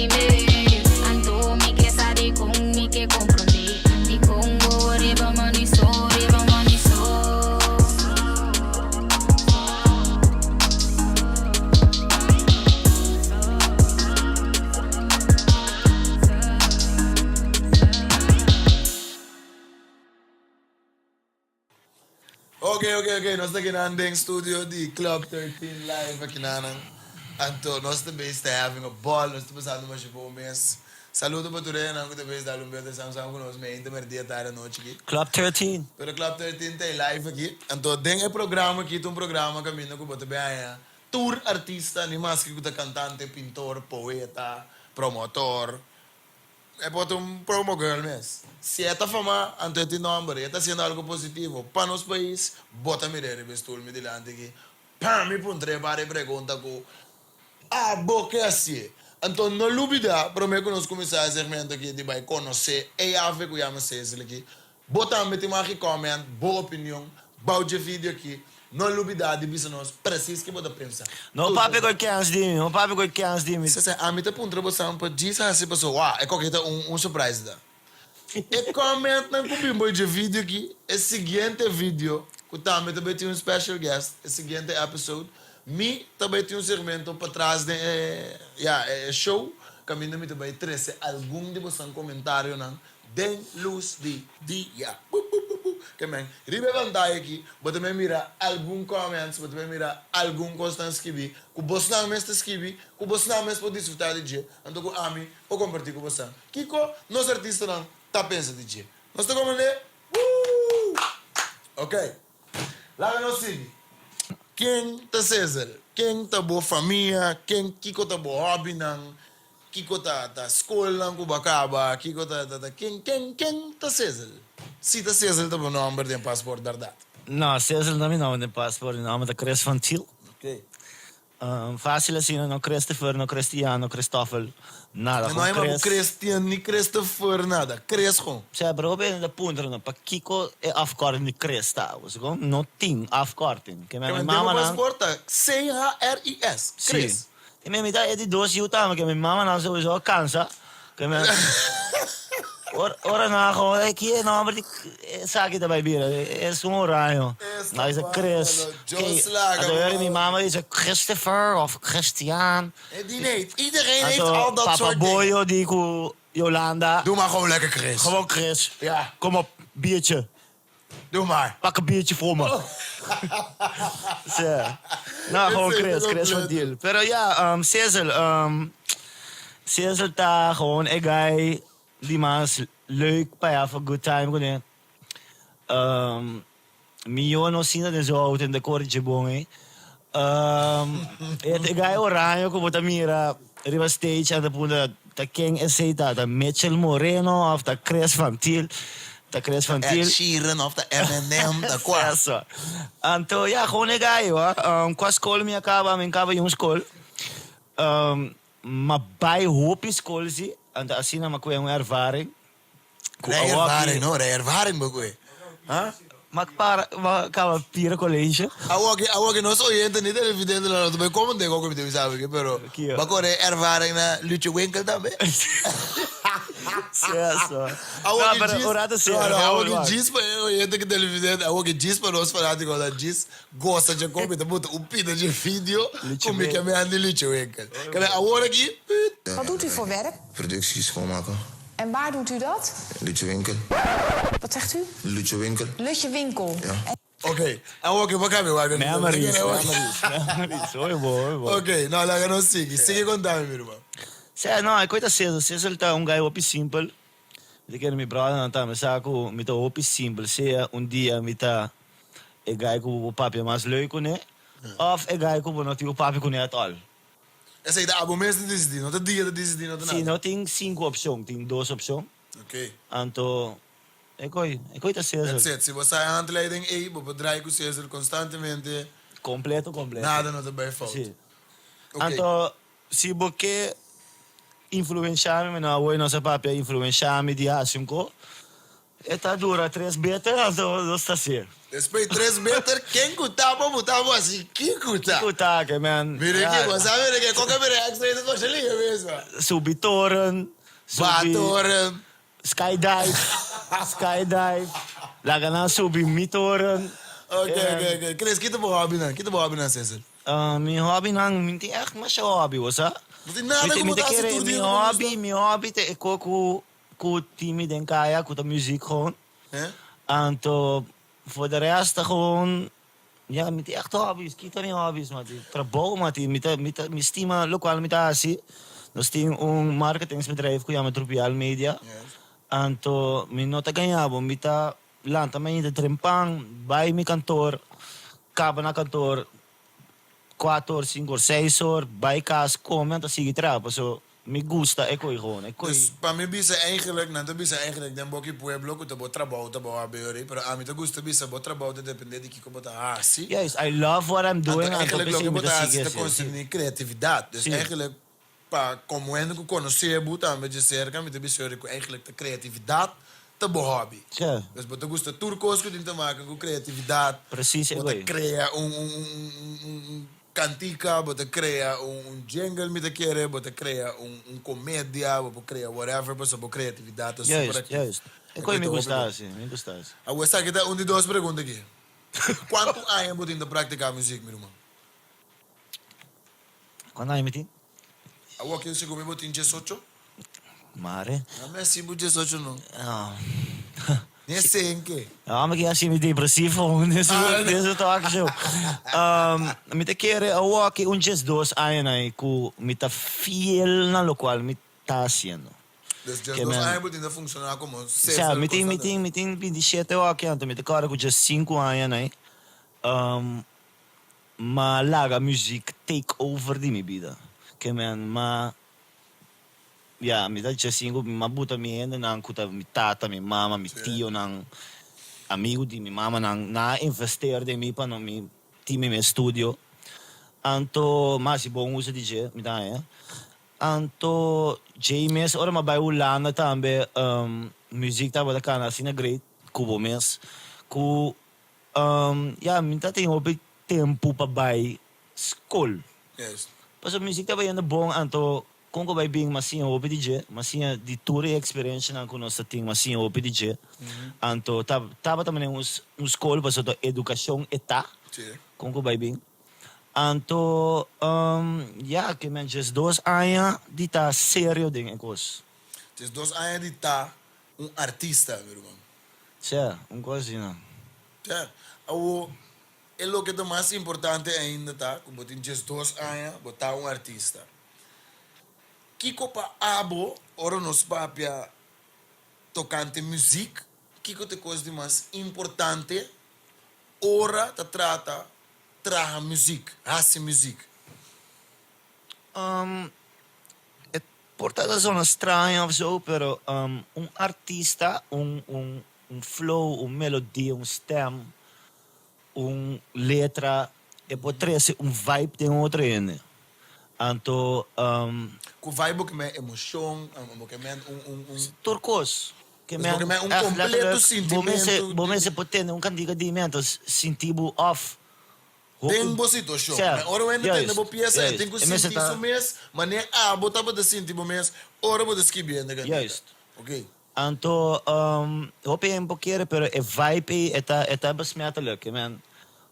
G: ke komprondé Dikon bo riba money so, riba money so.
A: Ok, ok, ok, nos ta kinan den studio di Club 13 live akinanan. Anto nos ta bezig ta having a ball, nos ta pasando masha bon mes. Saludo pa tur hendenan ku ta bezig dal un beta sam sam ku nos meinta, merdia, tarde, anochi aki.
E: Club 13.
A: Pero Club 13 ta e live aki. Anto den e programa aki ta un programa kaminda ku bo ta bin haña tur artista, ni maske ku ta kantante, pintor, poeta, promotor, E por ta un promo girl mes. Si e ta fama, anto e tin nomber y e ta haciendo algo positivo pa nos pais, bo ta mir'é riba e stoel mi dilanti aki, pam! Mi puntr'é par e pregunta cu abo ke hacié. Anto no lubida, prome cu nos cuminsa e segmento aki di bay conoce e yafe cu yama Cecil aki, bo tambe tin maki comment bo opinion bao dje video aki, no lubida di bisa nos precies ke bo ta pensa.
E: No papia cu e kens di mi, no papia cu e kens di mi.
A: Sese, ami ta puntra bo san pa djis hasi paso wa e koke ta un un surprise ta. E comment nan cu bin bo dje video aki, e siguiente video cu tambe ta bay tin un special guest, e siguiente episode, mi ta bay tin un segmento patras den e ya e show caminda mi ta bay trece algun di bosan comentarionan Den lus di dia. Bup bup bup bup. Ke men, riba e pantaya aki, bo ta bay mira algun comments, bo ta bay mira algun kosnan skibi, ku bosnan mes ta skibi, ku bosnan mes por disfruta di dje, anto ku ami por komparti ku bosnan. Kiko nos artistanan ta pensa di dje? Nos ta komprende? Woo! Ok. Laga nos sigui. Ken ta Cesar? Ken ta bo famia? Ken, kiko ta bo hobbynan? Kiko ta ta skolnan ku bo a kaba? Kiko ta ta ta ken ken ken ta Cesar? Si ta Cesar ta bo nomber den pasport bèrdat?
E: No, Cesar no ta mi nomber den pasport, mi nomber ta Chris van Thiel.
A: Ok.
E: Fácil asina, no Christopher, no Christian, no Christoffel, nada,
A: No
E: gewoon
A: hay
E: Chris.
A: Christian ni Christopher, nada, Chris gewoon.
E: Sea, pero hopi hende ta puntra no, pakiko e afkorting di Chris ta? Pasobra no tin afkorting. Ke mi
A: Mi
E: mamanan.
A: paspoort ta C-H-R-I-S, Chris.
E: Si. I mi ta e di dos yu tambe, ke mi mamanan souiso a kansa. Ke mi ora nan a gewoon, ey ki e nomber di esaki ta bay bira? Es un oraño. Nan a bisa Chris. Anto ora mi mama bisa Christopher of Christian. Anto papa Boyo di ku Yolanda.
A: Doe maar gewoon lekker Chris.
E: Gewoon Chris. Kom op, biertje.
A: Doe maar.
E: Pak een biertje voor me. Sea. No, gewoon Chris, Chris van Diel. Pero ja, um, Cecil, um, Cecil ta gewoon e guy di mas leuk pa have a good time kuné. Um, mihó no sinta den su auto en de kore dje bon ei. Um, e ta e guy oraño ku bo ta mira riba stage en ta puntra ta ken esei ta, ta Mitchell Moreno of ta Chris van Thiel. Ta Chris van Thiel.
A: Ed Sheeran of ta Eminem, ta kua?
E: Eso. Anto ya, gewoon e guy hoor. Um, kua skol mi a kaba? Mi a kaba yung skol. Um, ma bai hopi skol si, anto asina mi a kue un ervaring. Ku
A: Rij
E: awor
A: ervaring,
E: ki.
A: no? Rij ervaring bo kue. Ha?
E: Ma para, ma kaba pira colegio.
A: Awor ki, awor ki nos oyente ni televidente no ta bay komende koko mi ta bisa aki, pero
E: Kio?
A: bo a kore ervaring na Lucho Winkel tambe?
E: Sí, eso.
A: Awor
E: No,
A: ki
E: pero
A: djis,
E: un rato sí,
A: no, no, awor ki
E: gewoon.
A: djis pa e oyente ku televidente, awor ki djis pa nos fanátikonan djis gosa dje kon mi ta buta un pida dje video
E: Lucho
A: ku mi
E: Winkel.
A: ke mi handi Lucho Winkel. Kende awor aki, püt.
H: Wat doet u voor werk?
I: Productie schoonmaken.
H: En waar doet u dat?
I: Lutje Winkel.
H: Wat zegt u?
I: Lutje Winkel.
H: Lutje Winkel.
I: Ja.
A: Ok, awor ki bo kambia wak.
E: Memories, memories, memories. Hoy bo, hoy bo.
A: Ok, no, laga nos sigui. Sigui konta mi, mi ruman.
E: Sè, no, e koe ta Cesar. Cesar ta un guy hopi simpel. Mi ta kere mi brothernan tambe sa ku mi ta hopi simpel. Sea un dia mi ta e guy ku bo por papia mas leuk kuné, òf e guy ku bo no tin ku papia kuné at all.
A: Esei ta abo mes ta disidí, no ta dia ta disidí, no ta nada.
E: Sí, no tin sinku opshon, tin dos opshon.
A: Ok.
E: Anto e koi, e koi ta Cesar.
A: That's it. Si bo sa e handleiding ei, bo por draai ku Cesar konstantemente.
E: Kompleto, kompleto.
A: Nada no ta bai fout.
E: Sí.
A: Ok.
E: Anto si bo ke influenshá mi, mi no a woi nos a papia influenshá mi di hasi un ko. E ta dura tres beter anto nos ta hacié.
A: Despues tres beter ken cu ta bo bo ta bo haci kico ta.
E: Kico ta ke men.
A: Mira ki bo sa mira ke koke mira extra ita masha lihe mesma.
E: Subi toren.
A: Ba toren.
E: Skydive, skydive, laga nan subi mi toren.
A: Ok, ok, ok. Chris, ki ta bo hobbynan? Ki ta bo hobbynan, Cecil?
E: Mi hobbynan, mi no tin ègt masha hobby, bo sa.
A: No tin nada ku bo ta hasi tur dia
E: Mi
A: ku bo gusta?
E: hobby, mi hobby ta e kos ku ku tin mi den kaya, ku ta muziek gewoon. Anto voor de rest ta gewoon, ya, mi tin ègt hobby's. Ki ta mi hobby's, mati? Trabou, mati. Mi ta, mi ta, mi stima lokual mi ta hasi. Nos tin un marketingsbedrijf ku yama Trupial Media. Anto mi no ta gaña bo, mi ta lanta mainta trempan, bai mi kantor, kaba na kantor kuater or, sinku or, seis or, bai kas, kome, anto sigui traha. Paso Mi gusta e koe gewoon, e koe.
A: Dus pa mi bisa eigenlijk, nan ta bisa eigenlijk den boki pueblo ku ta bo trabou ta bo habeori, pero ami ta gusta bisa bo trabou ta depende di kiko bo ta hasi.
E: Juist, I love what I'm doing,
A: Anto
E: anto
A: eigenlijk
E: p'esei
A: loke
E: mi
A: bo
E: ta
A: ta
E: sigui
A: hasi ta
E: hasi.
A: konserní kreatividat. Dus eigenlijk pa komo hende ku konosé bo tambe dje serka mi ta bisa ori ku eigenlijk ta kreatividat ta bo hobby. Dus bo ta gusta tur kos ku tin te maken ku kreatividat.
E: Precies e
A: Bo ta
E: koe.
A: krea un un un un un Kantika, bo ta krea un jingle mi ta kere, bo ta krea un komedia, bo por krea whatever pasobra bo kreatividat ta super
E: Juist,
A: aktief.
E: juist. E koe mi gusta hasi, mi gusta hasi.
A: Awor esaki ta un di dos pregunta aki. Kuantu aña bo tin ta praktiká muzik, mi ruman?
E: Kuantu aña mi tin?
A: Awor ki segun mi bo tin diesocho?
E: Mare.
A: No mi a si bo diesocho no. Ni e senke.
E: No, mi ke hasi mi depresivo den su den su talk show. Mi ta kere awor ki un diesdos añanan ku mi ta fiel na lokual mi ta hasiendo.
A: Dus diesdos aña bo tin ta funshoná komo Cesar
E: Sea, mi tin mi tin mi tin bintishete awor aki anto mi ta kòrda ku diesinku añanan M'a laga muziek take over di mi bida. Ke men m'a, ya, mi ta dje sin ku m'a buta mi hendenan ku ta mi tata, mi mama, mi tionan, amigu di mi mamanan, nan a investeer den mi pa no mi tin mi mes studio. Anto m'a hasi bon uso di dje, mi ta haña. Anto djei mes ora m'a bai Hulanda tambe, muziek tabata kana asina great ku bo mes ku Ya, mi ta tin hopi tempu pa bai skol. Pasobra mi si ta bayendo bon, anto kon ku bai bin m'a siña hopi di dje, m'a siña di tur e eksperenshanan ku nos ta tin, m'a siña hopi di dje. Anto tabata manera un skol pasobra ta edukashon e ta, kon ku bai bin. Anto, ya, ke men diesdos aña di ta serio den e kos.
A: Diesdos aña di ta un artista, mi ruman.
E: Tja, un kos asina.
A: Tja, awo e loke ta mas importante ainda ta ku bo tin diesdos aña, bo ta un artista. Kiko pa abo ora nos papia tokante muzik, kiko ta e kos di mas importante ora ta trata traha muzik, hasi muzik?
E: E por ta ta zona straño of zo, pero un artista, un un un flow, un melodia, un stem, un letra, e por trece un vibe den otro hende. Anto.
A: Cu vibe bo ke men emocion, bo ke men un un un.
E: Tur cos. Ke
A: Dus bo
E: men
A: ke men un
E: echt
A: completo
E: letterlijk, bo
A: sintimento
E: mester bo mester por tende un cantica di mi anto sinti bo of.
A: Den bo situashon. Ma ora bo hende tende bo piesa e tin ku sinti su mes manera abo tabata sinti bo mes ora bo ta skibi hende kantika.
E: Juist. Anto hopi hende por kere pero e vibe ei e ta e ta besmettelijk. I mean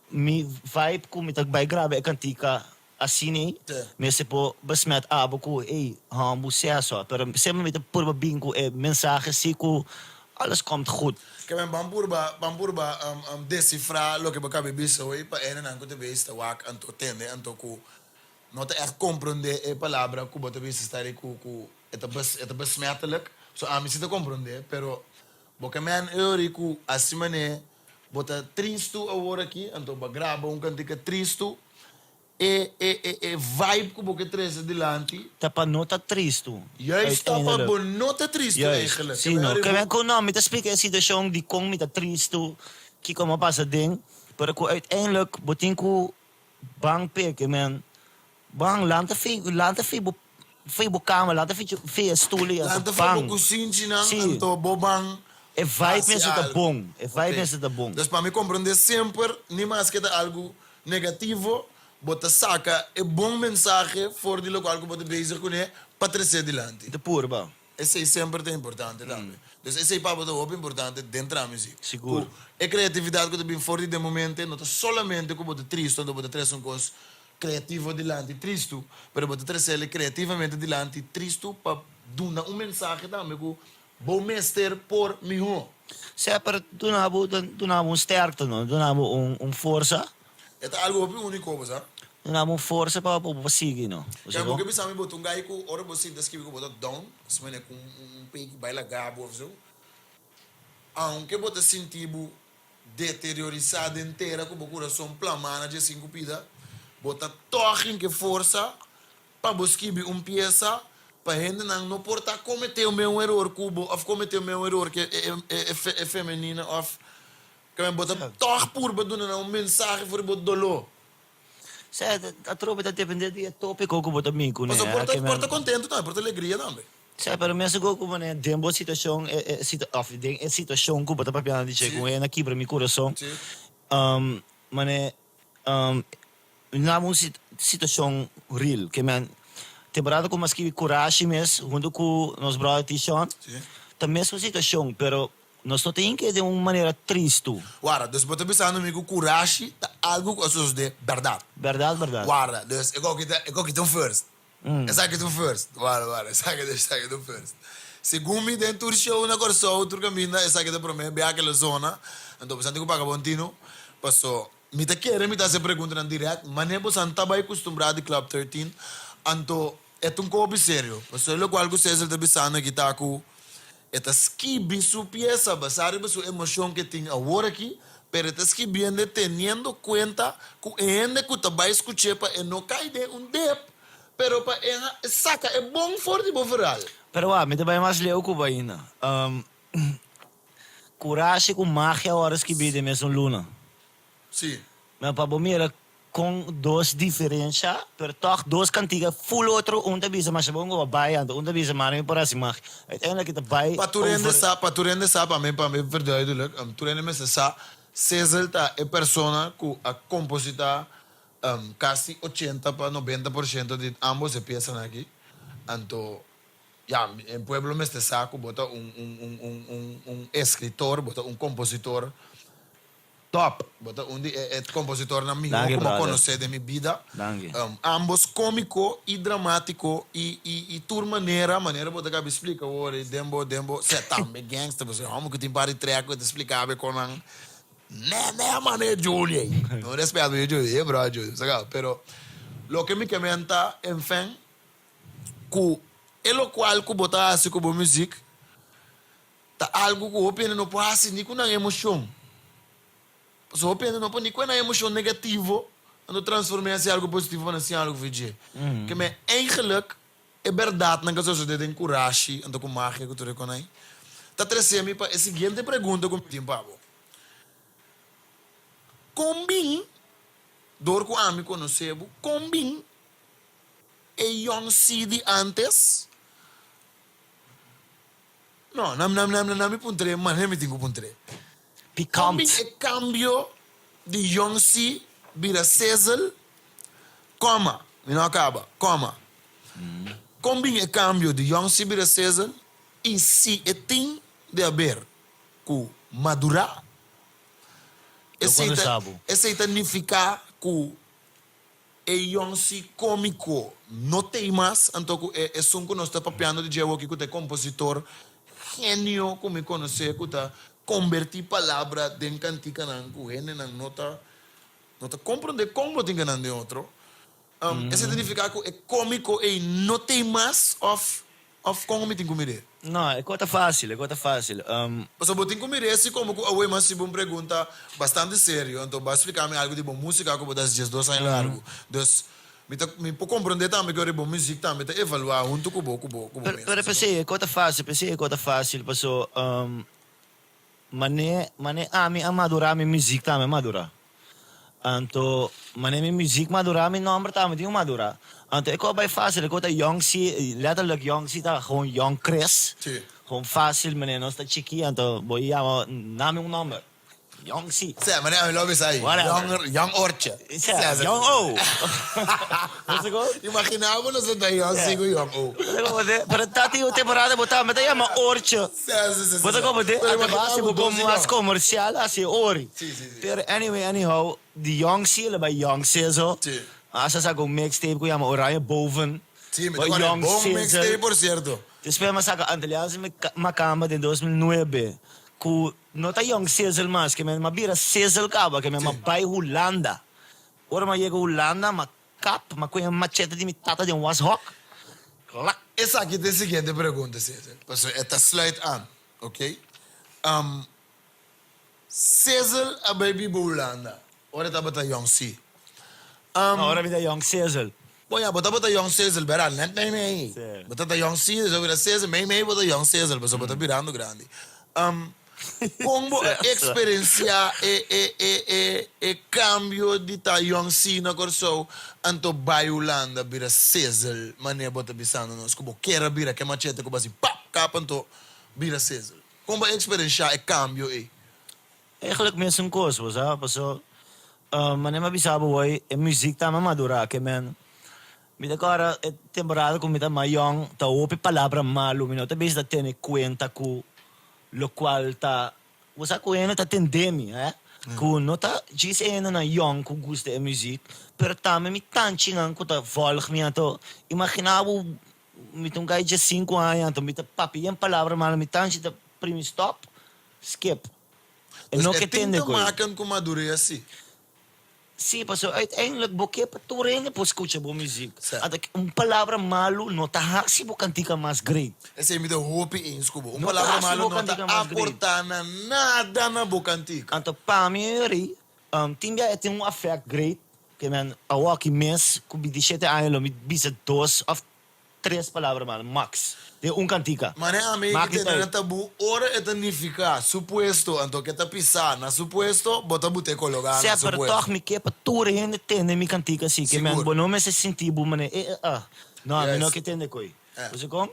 E: mi vibe ku mi ta bai graba e kantika asina ei mester por besmet abo ku ey hòmbu seso. Pero semper mi ta purba bin ku e mensahe si ku alles komt goed.
A: Ke men ban purba ban purba desifrá loke bo kabe bisa hoy pa hendenan ku ta bes ta wak anto tende anto ku no ta ègt komprondé e palabra ku bo ta bisa sta di ku ku e ta bes e ta besmettelijk. So ami si ta komprondé pero bo ke men euri ku asi manera bo ta tristu awor aki anto bo a graba un kantika tristu E e e e vibe ku bo ke trese dilanti.
E: Ta pa no ta tristu.
A: Juist ta pa bo no ta tristu eigenlijk.
E: Si no. Ke men ku no, mi ta splika e situashon dikon mi ta tristu, kiko mi a pasa den, pero ku uiteindelijk bo tin ku ban p'e ke men ban lanta fi lanta fi bo fi bo kama, lanta fi fi e stul ei anto
A: Lanta fi bo
E: ban.
A: kusinchinan
E: Si.
A: anto bo ban
E: E vibe
A: hasi
E: mester ta
A: algu.
E: bon, e vibe
A: Oké.
E: mester ta bon.
A: Dus pa mi komprondé semper ni maske ta algu Negativo, bo ta saka e bon mensahe for di lokual ku bo ta bezig kuné pa tresé dilanti.
E: Ta purba.
A: Esei semper ta importante tambe. Dus esei pa bo ta hopi importante den traha muziek.
E: Sigur.
A: Ku e kreatividat ku ta bin for di den momente no ta solamente ku bo ta tristu anto bo ta trese un kos kreativo dilanti tristu, pero bo ta tresele kreativamente dilanti tristu pa duna un mensahe tambe ku bo mester por mihó.
E: Sea, pero duna bo duna bo un sterkte no, duna bo un un forsa.
A: E ta algu hopi úniko, bo sa.
E: Duna bo un forsa pa bo por sigui no. Bo
A: Kaya bo ke bisa mi bo ta un gai ku ora bo sinta skibi ku bo ta down, asina manera ku un peki bai laga bo of so, aunke bo ta sinti bo deteriorisá den tera ku bo kurason plamá na dje sinku pida, bo ta tòg hin ke forsa pa bo skibi un piesa pa hendenan no por ta kometé un meun eror ku bo òf kometé un meun eror ke e femenina òf ke bo ta tòg purba duna nan un mensahe for di bo doló.
E: Sè, atrobe ta dependé di e tópiko ku bo ta bin kuné.
A: Pasobra por ta por ta kontentu tambe, por ta alegria tambe.
E: Sè, pero mester ku ku manera den bo situashon e e situ òf den e situashon ku bo ta papiando di dje ku hende a kibra mi kurason, manera na un situashon real ke men temporada ku mi a skibi Kurashi mes huntu ku nos brother Tishon ta mesun situashon pero nos no ta hinke den un manera tristu.
A: Warda, dus bo ta bisando mi ku kurashi ta algu ku a sosode bèrdat?
E: Bèrdat, bèrdat.
A: Warda, dus e koki ta e koki ta un first. Esaki ta un first. Warda, warda, esaki ta esaki ta un first. Segun mi den tur show na Kòrsou, tur kaminda esaki ta promé biaha ke lo zona. Anto bo sa tin ku paga bon tinu paso Mi ta kere mi ta hasi e preguntanan direct, manera bosan ta bai kustumbrá di Club 13, anto e ta un kopi serio. Pasobra e lokual ku Cecil ta bisando aki ta ku e ta skibi su piesa basá riba su emoshon ku e tin awor aki, pero e ta skibiendo teniendo kuenta ku e hende ku ta bai skuch'é pa e no kai den un dep, pero pa e saka e bon for di bo verhal.
E: Pero wak, mi ta bai mas leu ku bo ainda. Kurashi ku magia ora skibí den mesun luna.
A: Sí.
E: Ma pa bo mira kon dos diferensha, pero tòg dos kantiga ful otro, un ta bisa masha bon ku bo bai anto un ta bisa mara mi por hasi magia. Uiteindelijk e ta bai
A: Pa tur hende
E: over.
A: sa, pa tur hende sa, pa mi, pa mi verduidelijk, tur hende mester sa, Cecil ta e persona ku a kompositá kasi ochenta pa 90% di ambos e piesanan aki. Anto Ya, e pueblo mester sa ku bo ta un un un un un un eskritor, bo ta un kompositor top. Bo ta un di e e kompositornan mihó
E: Danki,
A: ku bo
E: brother.
A: konosé den mi bida.
E: Danki.
A: Ambos kómiko i dramátiko i i i tur manera, manera bo ta kabi splika awor ei den bo den bo sè tambe gangster, pasobra e hòmber ku tin par di trèk ku e ta splika bo kon nan nè nè manera Juli ei. No respèt pa Juli, e bròder Juli, sa kaba. Pero loke mi ke men ta, enfin, ku e lokual ku bo ta hasi ku bo muzik ta algu ku hopi hende no por hasi ni ku nan emoshon. Pasobra hopi hende no por ni ku nan emoshon negativo anto transform'é hasi algu positivo pa nan siña algu for dje. Ke men eigenlik e bèrdatnan ku a sosodé den kurashi anto ku magia ku tur e konai ta trese mi pa e siguiente pregunta ku mi tin pa bo. Kon bin dor ku ami konosé bo, kon bin E yon si di antes? No, na na na na mi puntr'é manera mi tin ku puntr'é.
E: Pikant.
A: Kon bin e kambio di yon si bira Cecil? Koma, mi no a kaba, koma. Kon bin e kambio di yon si bira Cecil i si e tin di haber ku madurá? Esei ta esei ta nifiká ku E yonsi komiko no tei mas, anto ku e esun ku nos ta papiando di dje awoki ku ta e kompositor genio ku mi konosé ku ta kombertí palabra den kantikanan ku hendenan no ta no ta komprondé kon bo tin ke nan den otro. Esei ta nifiká ku e komiko ei no tei mas òf Of kon mi tin ku mir'é?
E: No, e kos ta fásil, e kos ta fásil.
A: Pasobra bo tin ku mir'é si komo ku awor mi a hasibo un pregunta bastante serio, anto bo a splika mi algu di bo músika ku bo ta hasi 12 aña largu. Dus, mi ta, mi por komprondé tambe ku ora bo muzik tambe ta evaluá huntu ku bo, ku bo, ku bo
E: Pero,
A: mes.
E: pero p'esei e kos ta fásil, p'esei e kos ta fásil, paso mané, mané ami a madurá, mi muzik tambe a madurá. Anto manera mi muziek madura mi nomber tambe tin ku madura. Anto e kos bai facil e kos ta Young C letterlijk Young C ta gewoon Young Chris.
A: Sí.
E: Gewoon facil manera nos ta chiki anto bo yama nami un nomber. Young C.
A: Sè, manera mi lo bisa ei.
E: Whatever.
A: Young, young Ortje.
E: Sè, Young O. Bo sa kon?
A: Imagina bo nos ta Young C ku Young O.
E: Bo sa kon bo Pero ta tin un temporada bo ta meta yama Ortje.
A: Sè, sè, sè.
E: Bo sa kon bo
A: Pero
E: Ata
A: imagina
E: base
A: bo
E: bo
A: dos
E: kon mas
A: young.
E: komersial hasi ori.
A: Si, si, si.
E: Pero anyway, anyhow, di Young C lo bai Young Sizzle.
A: Si.
E: Asa saka un mixtape ku yama Oranje Boven.
A: Si, mi
E: Ba
A: ta kòrda
E: Young
A: bon
E: Sizzle.
A: mixtape por sierto.
E: Despues mi a saka Antilliaanse Makamba den 2009 ku no ta Young Sizzle mas, ke men a bira Sizzle kaba, ke men a bai Hulanda. Ora mi a yega Hulanda, mi a kap, mi a kohe machete di mi tata den washok, klak.
A: Esaki ta e siguiente pregunta, Sizzle, pasobra e ta sluit aan, oké? Sizzle a bai biba Hulanda ora e tabata yong si.
E: No, ora mi ta yong Sizzle.
A: Bon ya, bo tabata yong Sizzle, berdad? Net mei mei. Bo tabata yong si, despues bo bira Sizzle, mei mei bo ta yong Sizzle, pasobra bo ta birando grandi. Kon bo a eksperensiá e e e e e kambio di ta yong si na Kòrsou anto bai Hulanda bira Sizzle manera bo ta bisando nos ku bo ker a bira ke machete ku bo hasi pap kap anto bira Sizzle? Kon bo a eksperensiá e kambio ei?
E: Eigenlijk mesun kos, bo sa, paso manera mi a bisa bo hoy e muziek ta mi madurá ke men mi ta kòrda e temporada ku mi ta mas yòn ta hopi palabra malu mi no ta bisa ta tene kuenta ku lokual ta bo sa ku hende ta tende mi he ku no ta djis e hendenan yòn ku gusta e muziek pero tambe mi tanchinan ku ta vòlg mi anto imaginá bo Mi ta un guy dje sinku aña anto mi ta papia yen palabra malo mi tanchi ta primi stop, skip. E
A: Dus
E: no
A: e
E: ke
A: tin
E: tende
A: te
E: koe.
A: maken ku madurez si.
E: Si, pasobra uiteindelijk bo ke pa tur hende por skucha bo muziek.
A: Sa.
E: Anto un palabra malu no ta hasi bo kantika mas great.
A: Esei mi ta hopi eens ku bo. Un
E: No ta
A: palabra
E: hasi
A: malu
E: bo
A: no ta
E: kantika mas great.
A: aporta na nada na bo kantika.
E: Anto pa mi Yuri, tin bia e tin un effect great Ke men awoki mes ku bintishete aña lo mi bisa dos of tres palabra malo, max, den un kantika.
A: Mane ami
E: Maak
A: ki
E: niet
A: tene na
E: uit.
A: tabu ora e ta nifiká su puesto, anto ke ta pisá na su puesto, bo ta but'é kologá
E: Sè,
A: na su
E: pero
A: puesto.
E: tòg mi ke pa tur hende tende mi kantika si. Ke men
A: Sigur.
E: bo no mester sinti bo manera e e ah. No, mi no
A: Juist.
E: ke tende koe.
A: Eh.
E: Bo sa kon?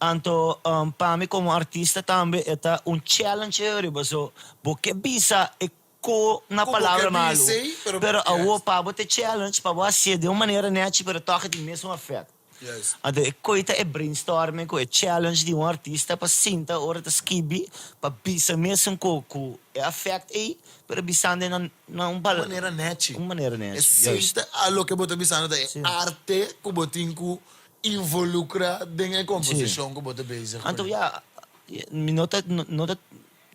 E: Anto pa mi komo artista tambe e ta un challenge riba so bo ke bisa e Ku na
A: Ku bo
E: palabra
A: ke
E: malu.
A: bisei, pero
E: Pero awor
A: juist.
E: pa bo ta challenge, pa bo hasié den un manera nechi, pero tòg e tin mesun afèkt.
A: Juist.
E: Anto e koe ta e brainstorming ku e challenge di un artista pa sinta ora ta skibi, pa bisa mesun ku ku e afèkt ei, pero bisando na na un
A: Un manera nechi.
E: Un manera nechi,
A: Esei
E: juist.
A: ta a loke bo ta bisando ta e
E: Sí.
A: arte ku bo tin ku involukrá den e
E: Sí.
A: komposishon ku bo ta bezig
E: Anto
A: kuné.
E: ya, mi no ta no ta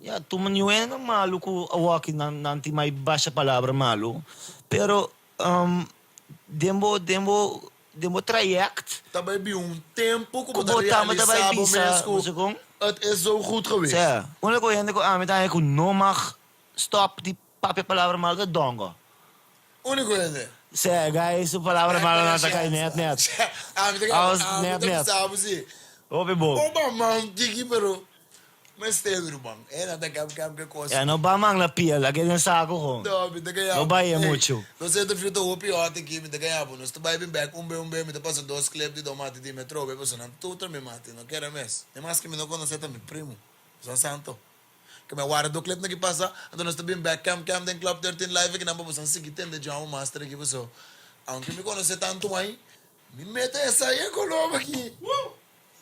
E: Ya, tuma niun hende malu ku awoki nan nan tin mai basha palabra malu, pero den bo den bo den bo trayect.
A: Ta bai bin un tempu ku bo
E: Ku
A: ta
E: bo tamba ta bai
A: realisa bo
E: bisa,
A: mes ku
E: bo sa kon?
A: het is zo goed geweest.
E: Sea, uniko hende ku ami ta haña ku no mag stop di papia palabra malu ta Dongo.
A: Uniko hende.
E: Sea, guy su palabra malu nan ta kai net net.
A: Ami ta
E: Aos
A: ami
E: net
A: ta
E: net.
A: bisa bo si.
E: Hopi bon.
A: Oba man tiki pero Mester ruman, e nan ta kam kam ke kos.
E: Ya no ba man la pia, lag'e den saco con.
A: No, mi ta gaya.
E: No bay e mucho.
A: Nos interview ta hopi hot aki, mi ta gaya bo. Nos ta bay bin bek un be un be, mi ta pasa dos clip di Don Mati di Metro be, pasobra nan tur ta mi mati, no kere mes. E mas ke mi no conoce ta mi primo, San Santo. Ke mi a warda do clip nan ki pasa, anto nos ta bin bek kam kam den Club 13 live aki nan pa boso sigui tende Jamo Master aki paso. Aunke mi conoce tanto mai, mi mete esai e coloba aki.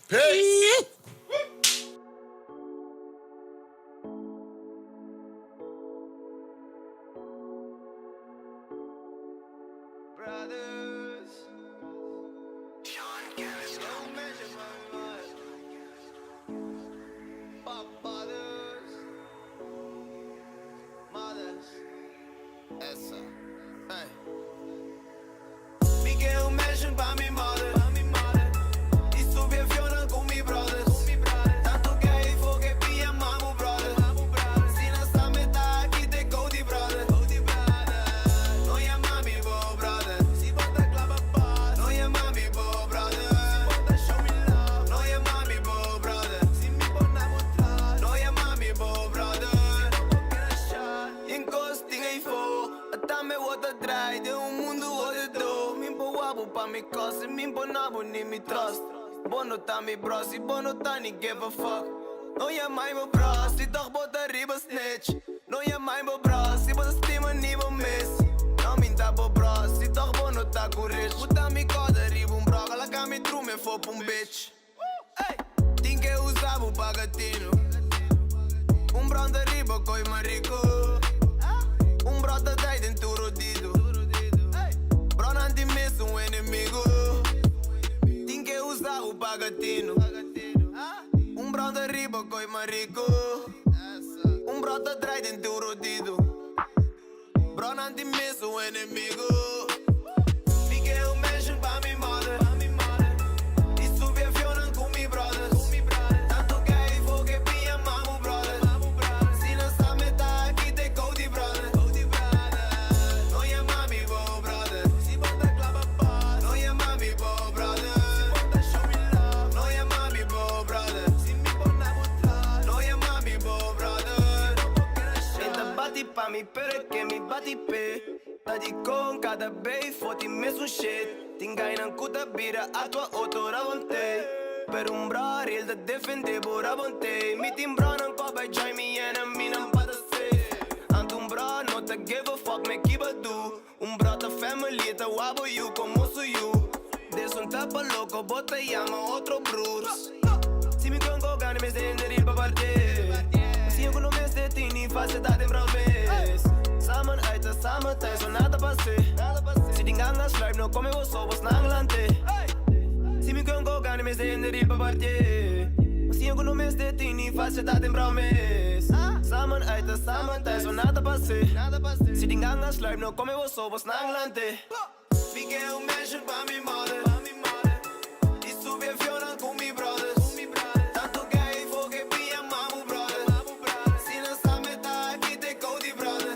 A: Peace!
D: Mi ke un mansion pa mi mother Y subi avionnan cu mi brothers Tanto gay fo ke pia mamu brother Si nan sa me ta aki te Cody brother No yama mi bo brother Si bo ta clava pas No yama mi bo brother Si bo ta show me love No yama mi bo brother Si mi bo na bo tras No yama mi bo brother Si bo bo keda shot Yen cos tin eyfo. Ata me wou ta draai den un mundu odedó. Mi por wak bo pa mi kos i mi por na bo ni mi trust. Bo no ta mi bros i bo no ta ni give a fuck. No yamai bo bros si tòg bo ta riba snitch. No yamai bo bros. ta ku rich. Buta mi kòda riba un bròga, laga mi drumi fo p'un bitch. Tin ke usa bo paga tinu. Un bròn ta riba koi mariku. Un brò ta dai den tur odidu. Brònan tin mes un enemigu. Tin ke usa bo paga tinu. Un bròn ta riba koi mariku. Un brò ta drai den tur odidu. Brònan tin mes un enemigu. Mi ke un mansion pa mi mother. I subi avionnan ku mi brothers. Tantu gay for ke piña mamu brother. Si nan sa mi ta aki te kou di brother. No yama mi bo brother. Si bo ta klaba bos. No yama mi bo brother. Si bo ta show me love. No yama mi bo brother. Si mi por na bo tras. No yama mi bo brother. Si bo por keda shot. E ta bati pa mi. Pero e ke mi bati p'e Ta di kon kada bey for tin mesun shit Tin gainan ku ta bira aktua otro rabonte Pero un bròder el ta defende bo rabonte Mi tin brònan ku a bai join mi eneminan pa ta safe Anto un brò no ta give a fuck me kiba du Un brò ta family e ta wak bo yu komo su yu Des un tapa loko bo ta yama otro broers Si mi konko gana mester hende riba parte Siña ku no mester tin ni fase ta den promes Samen uit en samen thuis no nada pase Si tin ganga sluip no kome bo so bo snan lante Si mi konko gana mester hende riba parte Siña ku no mester tin ni fase ta den promes Samen uit en samen thuis no nada pase Si tin ganga sluip no kome bo so bo snan lante. Mi ke un mansion pa mi mother I subi avionnan ku mi brothers Tantu gay for ke pia mamu brother Si nan sa mi ta aki te kou di brother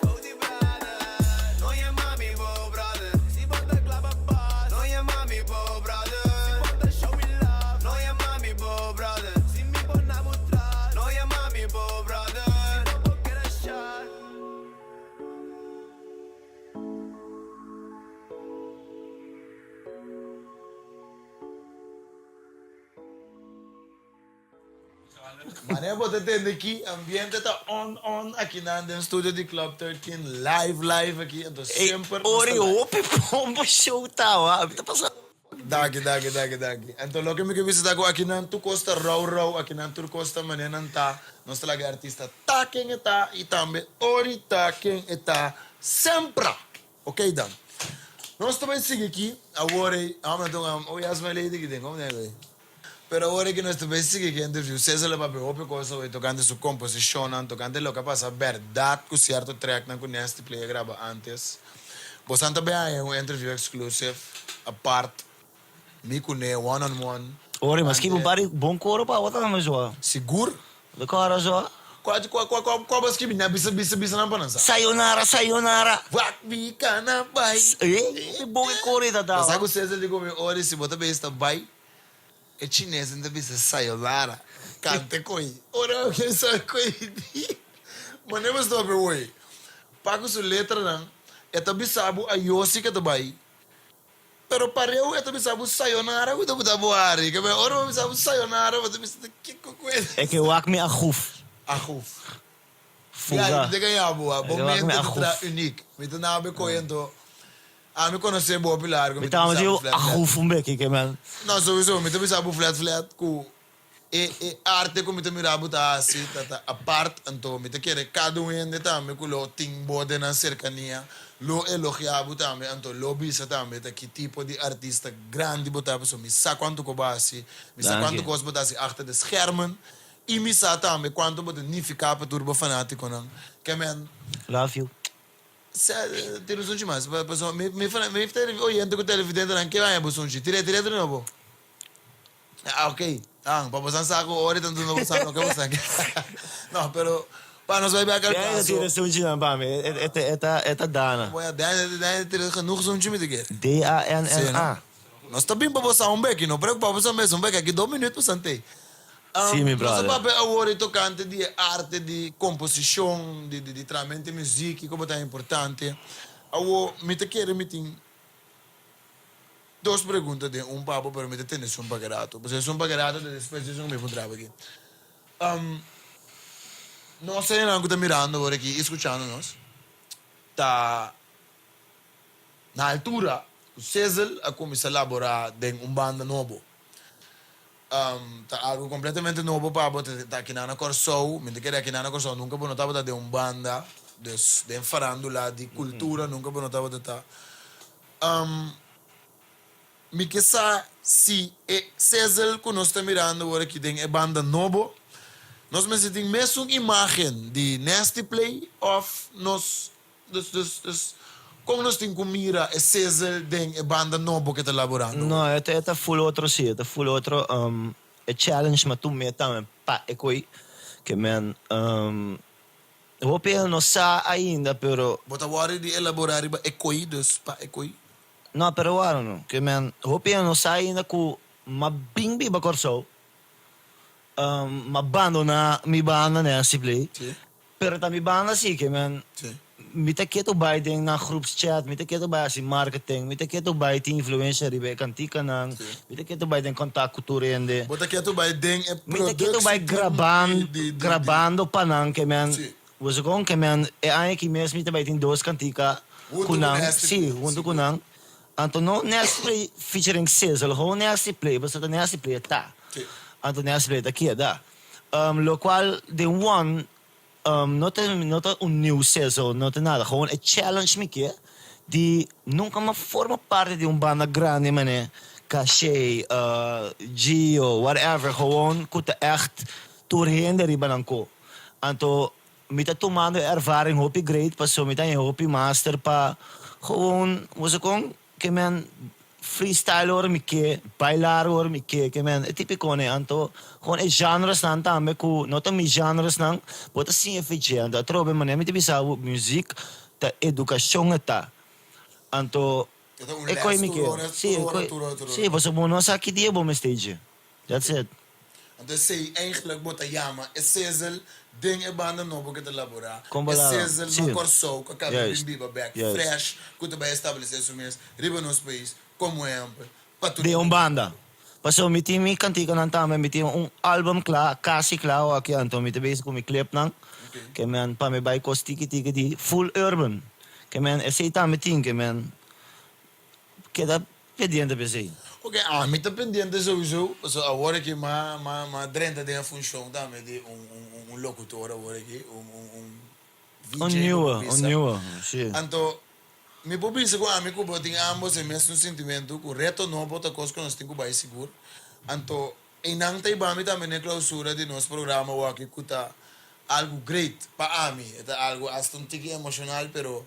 D: No yama mi bo brother Si bo ta klaba bas No yama mi bo brother Si bo ta show me love No yama mi bo brother Si mi por na bo tras No yama mi bo brother Si bo por keda shot.
A: Manera bo ta tende aki, ambiente ta on on akinan den studio di Club 13, live live aki, enton semper nos ta
E: Ori
A: live.
E: hopi pompo show tawa, mi ta pasa.
A: Danki, danki, danki, danki. Enton loke mi ke bisa ta ku akinan tur kos ta rou rou, akinan tur kos ta manera nan ta, nos ta laga e artista ta ken e ta i tambe ori ta ken e ta sempra. Ok dan. Nos ta bai sigui aki awor ei, amo na tunga, oh yes my lady ki den, komo den ei? Pero awor ei ku nos ta bai sigui aki interview, Cesar lo papia hopi kos awor tokante su komposishonnan, tokante loke a pasa bèrdat ku sierto tracknan ku Nasty Play a graba antes. Bosan ta bai haña un interview exclusive apart, mi ku ne, one on one.
E: Ori, mas skibi un par di bon koro pa bo tambe zo.
A: Sigur.
E: De koro zo.
A: Kua kua kua kua kua bo skibi? Na bisa bisa bisa nan pa nan sa.
E: Sayonara sayonara.
A: Wak mi kana bai.
E: Ey, bon e koro ei ta
A: Bo sa
E: daba.
A: ku Cesar di ku mi ori si bo ta bes ta bai, e chinesnan ta bisa sayonara. Kanta koi. Ora bo ke sa koi di. Mane bo stop e woi. Pa ku su letranan e ta bisa bo ayosi ke ta bai. Pero pareu e ta bisa bo sayonara ku ta buta bo hari. Ke bai ora bo bisa bo sayonara bo ta bisa ta kiko ku e.
E: E ke wak mi a guf.
A: A guf.
E: Fuga.
A: Ya, mi ta gaña bo a.
E: E
A: Bo
E: ke wak mi
A: mente
E: a
A: ta tra
E: guf.
A: unik. Mi ta nabe koe anto. Ami konosé bo hopi largu,
E: Mi
A: mi ta
E: taba
A: bisa
E: diu
A: bo flat
E: a
A: flat.
E: guf un beki ke men.
A: No, sowieso, mi ta bisa bo flat flat ku e e arte ku mi ta mira bo ta hasi ta ta apart, anto mi ta kere kada un hende tambe ku lo tin bo den nan serkania lo elogia bo tambe, anto lo bisa tambe ta ki tipo di artista grandi bo ta, pasobra mi sa kuantu ku bo hasi, mi sa kuantu
E: Danki.
A: kos bo ta hasi achter de schermen, i mi sa tambe kuantu bo ta nifiká pa tur bo fanátikonan. Ke men.
E: Love you.
A: Sa tira un sunchi mas, pasobra mi mi mi oyente ku televidentenan ke haña bo sunchi, tira tira di nobo. Ah ok, ah pa bosan sa ku ora i ta duna bosan loke bosan ke. No, pero pa nos bai bek al
E: Dani ta
A: kaso.
E: tira sunchinan pa mi, e ta e ta e ta Dana.
A: Bueno, Dani Dani ta tira genoeg sunchi mi ta kere.
E: D-A-N-N-A.
A: Nos ta bin pa bosan un beki, no preocupa bosan mes, un beki aki dos minuut bosan tei.
E: Sí, mi
A: Nos a
E: brother.
A: papia awor e tocante di e arte di composicion, di di tramente muziek, kico bo ta importante. Awor mi ta kere mi tin dos pregunta den un pa bo, pero mi ta tene esun pa kerato. Pasobra esun pa kerato ta despues di esun ku mi puntra bo aki. Nos hendenan ku ta mirando awor aki i scuchando nos ta na altura. ku Sizzle a kuminsá laborá den un banda nobo. Ta algu kompletamente nobo pa bo, ta akinan na Kòrsou, mi ta kere akinan na Kòrsou nunka bo no tabata den un banda, dus den farándula di kultura nunka bo no tabata ta. Mi ke sa si e Sizzle ku nos ta mirando awor aki den e banda nobo, nos mester tin mesun imágen di Nasty Play òf nos Dus, dus, dus, kon nos tin ku mira e Sizzle den e banda nobo ke ta laborando?
E: No, e ta, e ta full otro si, e ta full otro. E challenge ma tur me tambe pa e koe ke men hopi hende no sa ainda pero.
A: Bo ta wòrdu di elaborá riba e koe, dus pa e koe?
E: No, pero wòrdu no. Ke men hopi hende no sa ainda ku m'a bin biba Kòrsou, m'a bandoná mi banda Nasty Play. Pero ta mi banda si ke men mi ta ketu bai den nan groepschat, mi ta ketu bai hasi marketing, mi ta ketu bai tin influencia riba e kantikanan, mi ta ketu bai den kontak ku tur hende.
A: Bo ta ketu bai den e
E: Mi ta ketu bai graban grabando pa nan ke men bo sa kon ke men e aña aki mes mi ta bai tin dos kantika ku nan si huntu ku nan anto no Nasty Play featuring Sizzle gewoon Nasty Play pasobra ta Nasty Play ta anto Nasty Play ta keda. Locual den one no ta no ta un new sezo no ta nada gewoon e challenge mi ke di nunca mi a forma parti di un banda grandi mane Caché Gio whatever gewoon cu ta echt tur hende riba nan ko anto mi ta tumando e ervaring hopi great pasobra mi ta haña hopi master pa gewoon bo sa con Ke men freestyle ora mi ke, bailar ora mi ke, ke men e tipicon ei. Anto gewoon e genresnan tambe cu no ta mi genresnan, bo ta siña fidje. Anto atrobe manera mi ta bisa bo muziek ta educacion e ta. Anto e koe mi ke. Si, e koe, si, pasobra bo no sa ki dia bo mester dje. That's it.
A: Anto esei eigenlijk bo ta yama e Sizzle den e banda nobo ke ta laborá. E Sizzle na Kòrsou ku a kaba di bin biba bèk fresh ku ta bai establesé su mes riba nos pais komo ehèmpel pa tur
E: Den un banda. Pasobra mi tin mi kantikanan tambe, mi tin un album kla, kasi kla awor-aki, anto mi ta bezig ku mi clipnan ke men pa mi bai kos tiki tiki di full urban. Ke men esei tambe tin ke men keda Pendiente p'esei.
A: Ok, ami ta pendiente souiso, pasobra awor aki m'a m'a m'a drenta den e funcion tambe di un un un locutor awor aki, un un un
E: Un
A: VJ
E: nieuwe,
A: bo
E: un
A: bisa.
E: nieuwe, si.
A: Anto, mi por bisa cu ami cu bo tin ambos e mesun sintimento cu reto nobo ta cos cu nos tin cu bay sigur. Anto, eynan ta hiba mi tambe n'e clausura di nos programa awor aki cu ta algo great pa ami, e ta algo hasta un tiki emocional pero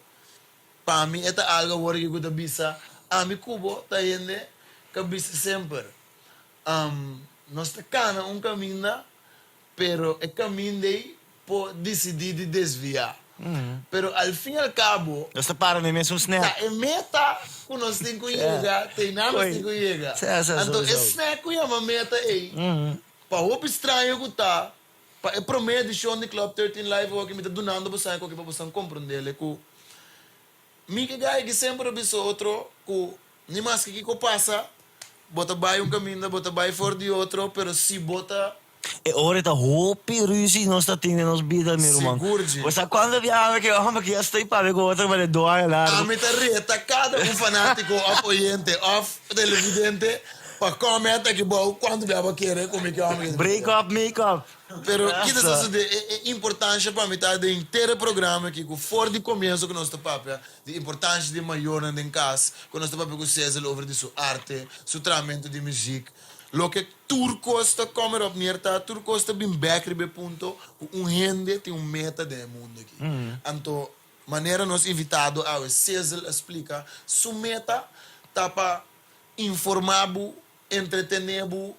A: Pa mi e ta algo awor aki ku ta bisa ami ku bo ta hende ka bisa semper. Nos ta kana un kaminda pero e kaminda ei por disidí di desviá. Pero al fin i al kabo.
E: Nos ta para na e mesun snèk.
A: Ta e meta ku nos tin ku yega, ta einan nos tin ku yega. Anto e snèk ku yama meta ei, pa hopi straño ku ta, Pa e promé edishon di Club 13 Live awor ki mi ta dunando boso aki pa boso komprondé ku mi ke gai ki semper a bisa otro ku ni maske kiko pasa bo ta bai un kaminda bo ta bai for di otro pero si bo ta
E: E ora ta hopi ruzi nos ta tin den nos bida mi ruman.
A: Sigur dje.
E: Bo sa cuando biaha mi ke homber ki ya estoy papia cu otro pa de do aña largo.
A: Ami ta reta kada un fanátiko òf oyente òf televidente Pa comment aki bou cuanto bia bo kere cu mi ke homber ke.
E: Break up make up.
A: Pero kita sa sucede e e importancia pa mi ta den henter e programa aki cu for di comienzo cu nos ta papia di importancia di mayornan den cas cu nos ta papia cu Cesar over di su arte su trahamento di muziek loke tur cos ta come erop neer ta tur cos ta bin bek riba e punto cu un hende tin un meta den e mundo aki anto manera nos invitado awe Cesar a splica su meta ta pa Informá bo, entretené bo,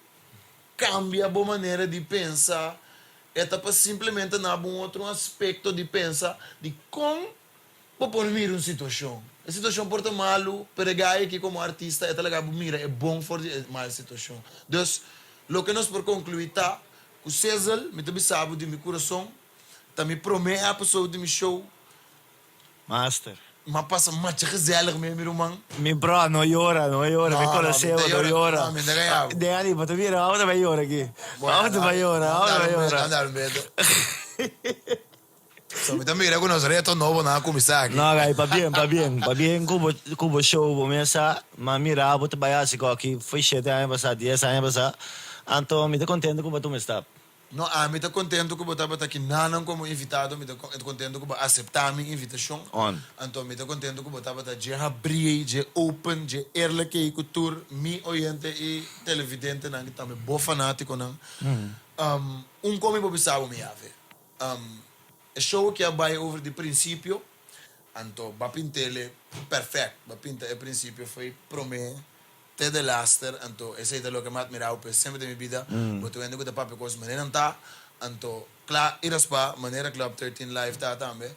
A: kambia bo manera di pensa. E ta pa simplemente na bo un otro aspekto di pensa di kon bo por mira un situashon. E situashon por ta malu, pero e gai aki komo artista e ta laga bo mira e bon for di e mal situashon. Dus, loke nos por konkluí ta ku Sizzle, mi ta bisa bo di mi kurason, ta mi promé episode di mi show.
E: Master.
A: M'a pasa macha gezellig mee mi ruman.
E: Mi bro, no yora, no yora, mi conoce bo, no yora.
A: No, mi ta gaña bo.
E: Danny, bo ta mira, abo ta bai yora aki. Abo ta bai yora, abo ta bai yora.
A: Anda un beto. So mi ta mira ku nos reto nobo nan a kuminsá aki.
E: No, guy, pabien, pabien. Pabien ku bo, ku bo show bo mesa. M'a mira bo ta bai hasi koki foi shete aña pasá, dies aña pasá. Anto mi ta kontento ku bo a tuma e stap.
A: No, ami ta kontento ku bo tabata aki nanan komo invitado. Mi ta kontento ku bo a aseptá mi invitashon.
E: On.
A: Anto mi ta kontento ku bo tabata dje habrí ei, dje open, dje eerlijk ei ku tur mi oyente i televidentenan i tambe bo fanátikonan. Un kon mi por bisa bo mi yave. E show aki a bai over di prinsipio, anto ba pint'ele perfect, ba pinta e prinsipio fo'i promé te de laster, anto esei ta loke mi a admirá bo p'e semper den mi bida, bo ta wende ku ta papia kos manera nan ta, anto kla i raspá manera Club 13 Live ta tambe,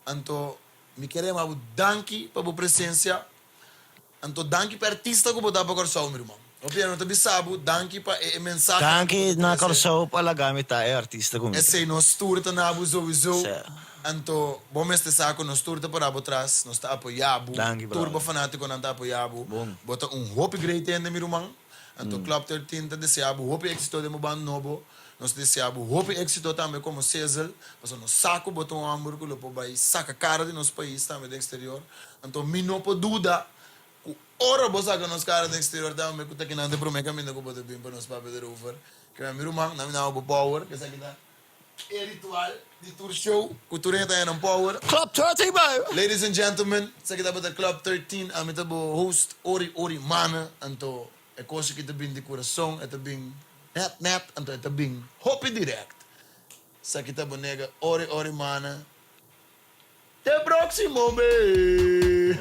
A: anto mi kere yama bo danki pa bo presensia. Anto danki pa e artista ku bo ta pa Kòrsou mi ruman. Hopi hende no ta bisa bo danki pa e mensahe ku
E: Danki
A: bo ta
E: na
A: trese.
E: Kòrsou pa laga mi ta e artista ku mi ta.
A: Esei nos tur ta na bo souiso.
E: Sí.
A: Anto bo mester sa ku nos tur ta para bo tras, nos ta apoyá bo,
E: Danki
A: tur bo
E: brother.
A: fanátikonan ta apoyá bo.
E: Bon.
A: Bo ta un hopi great hende mi ruman. Anto Club 13 ta deseá bo hopi éksito den bo banda nobo. Nos ta deseá bo hopi éksito tambe komo Sizzle, pasobra nos sa ku bo ta un hòmber ku lo por bai saka kara di nos pais tambe den eksterior. Anto mi no por duda ku ora bo saka nos kara den eksterior tambe ku ta kinan ta e promé kaminda ku bo ta bin pa nos papia derover. Krea mi ruman, nan mi nama bo power, ku esaki ta e ritual di tur show ku tur hende ta haña nan power.
E: Club 13 baby!
A: Ladies and gentlemen, esaki tabata Club 13, ami ta bo host Ori Ori Mane, anto E kos aki ta bin di kurason, e ta bin nèt nèt, anto e ta bin hopi dirèkt. Esaki ta bo nega ori ori mana. Te próksimo be!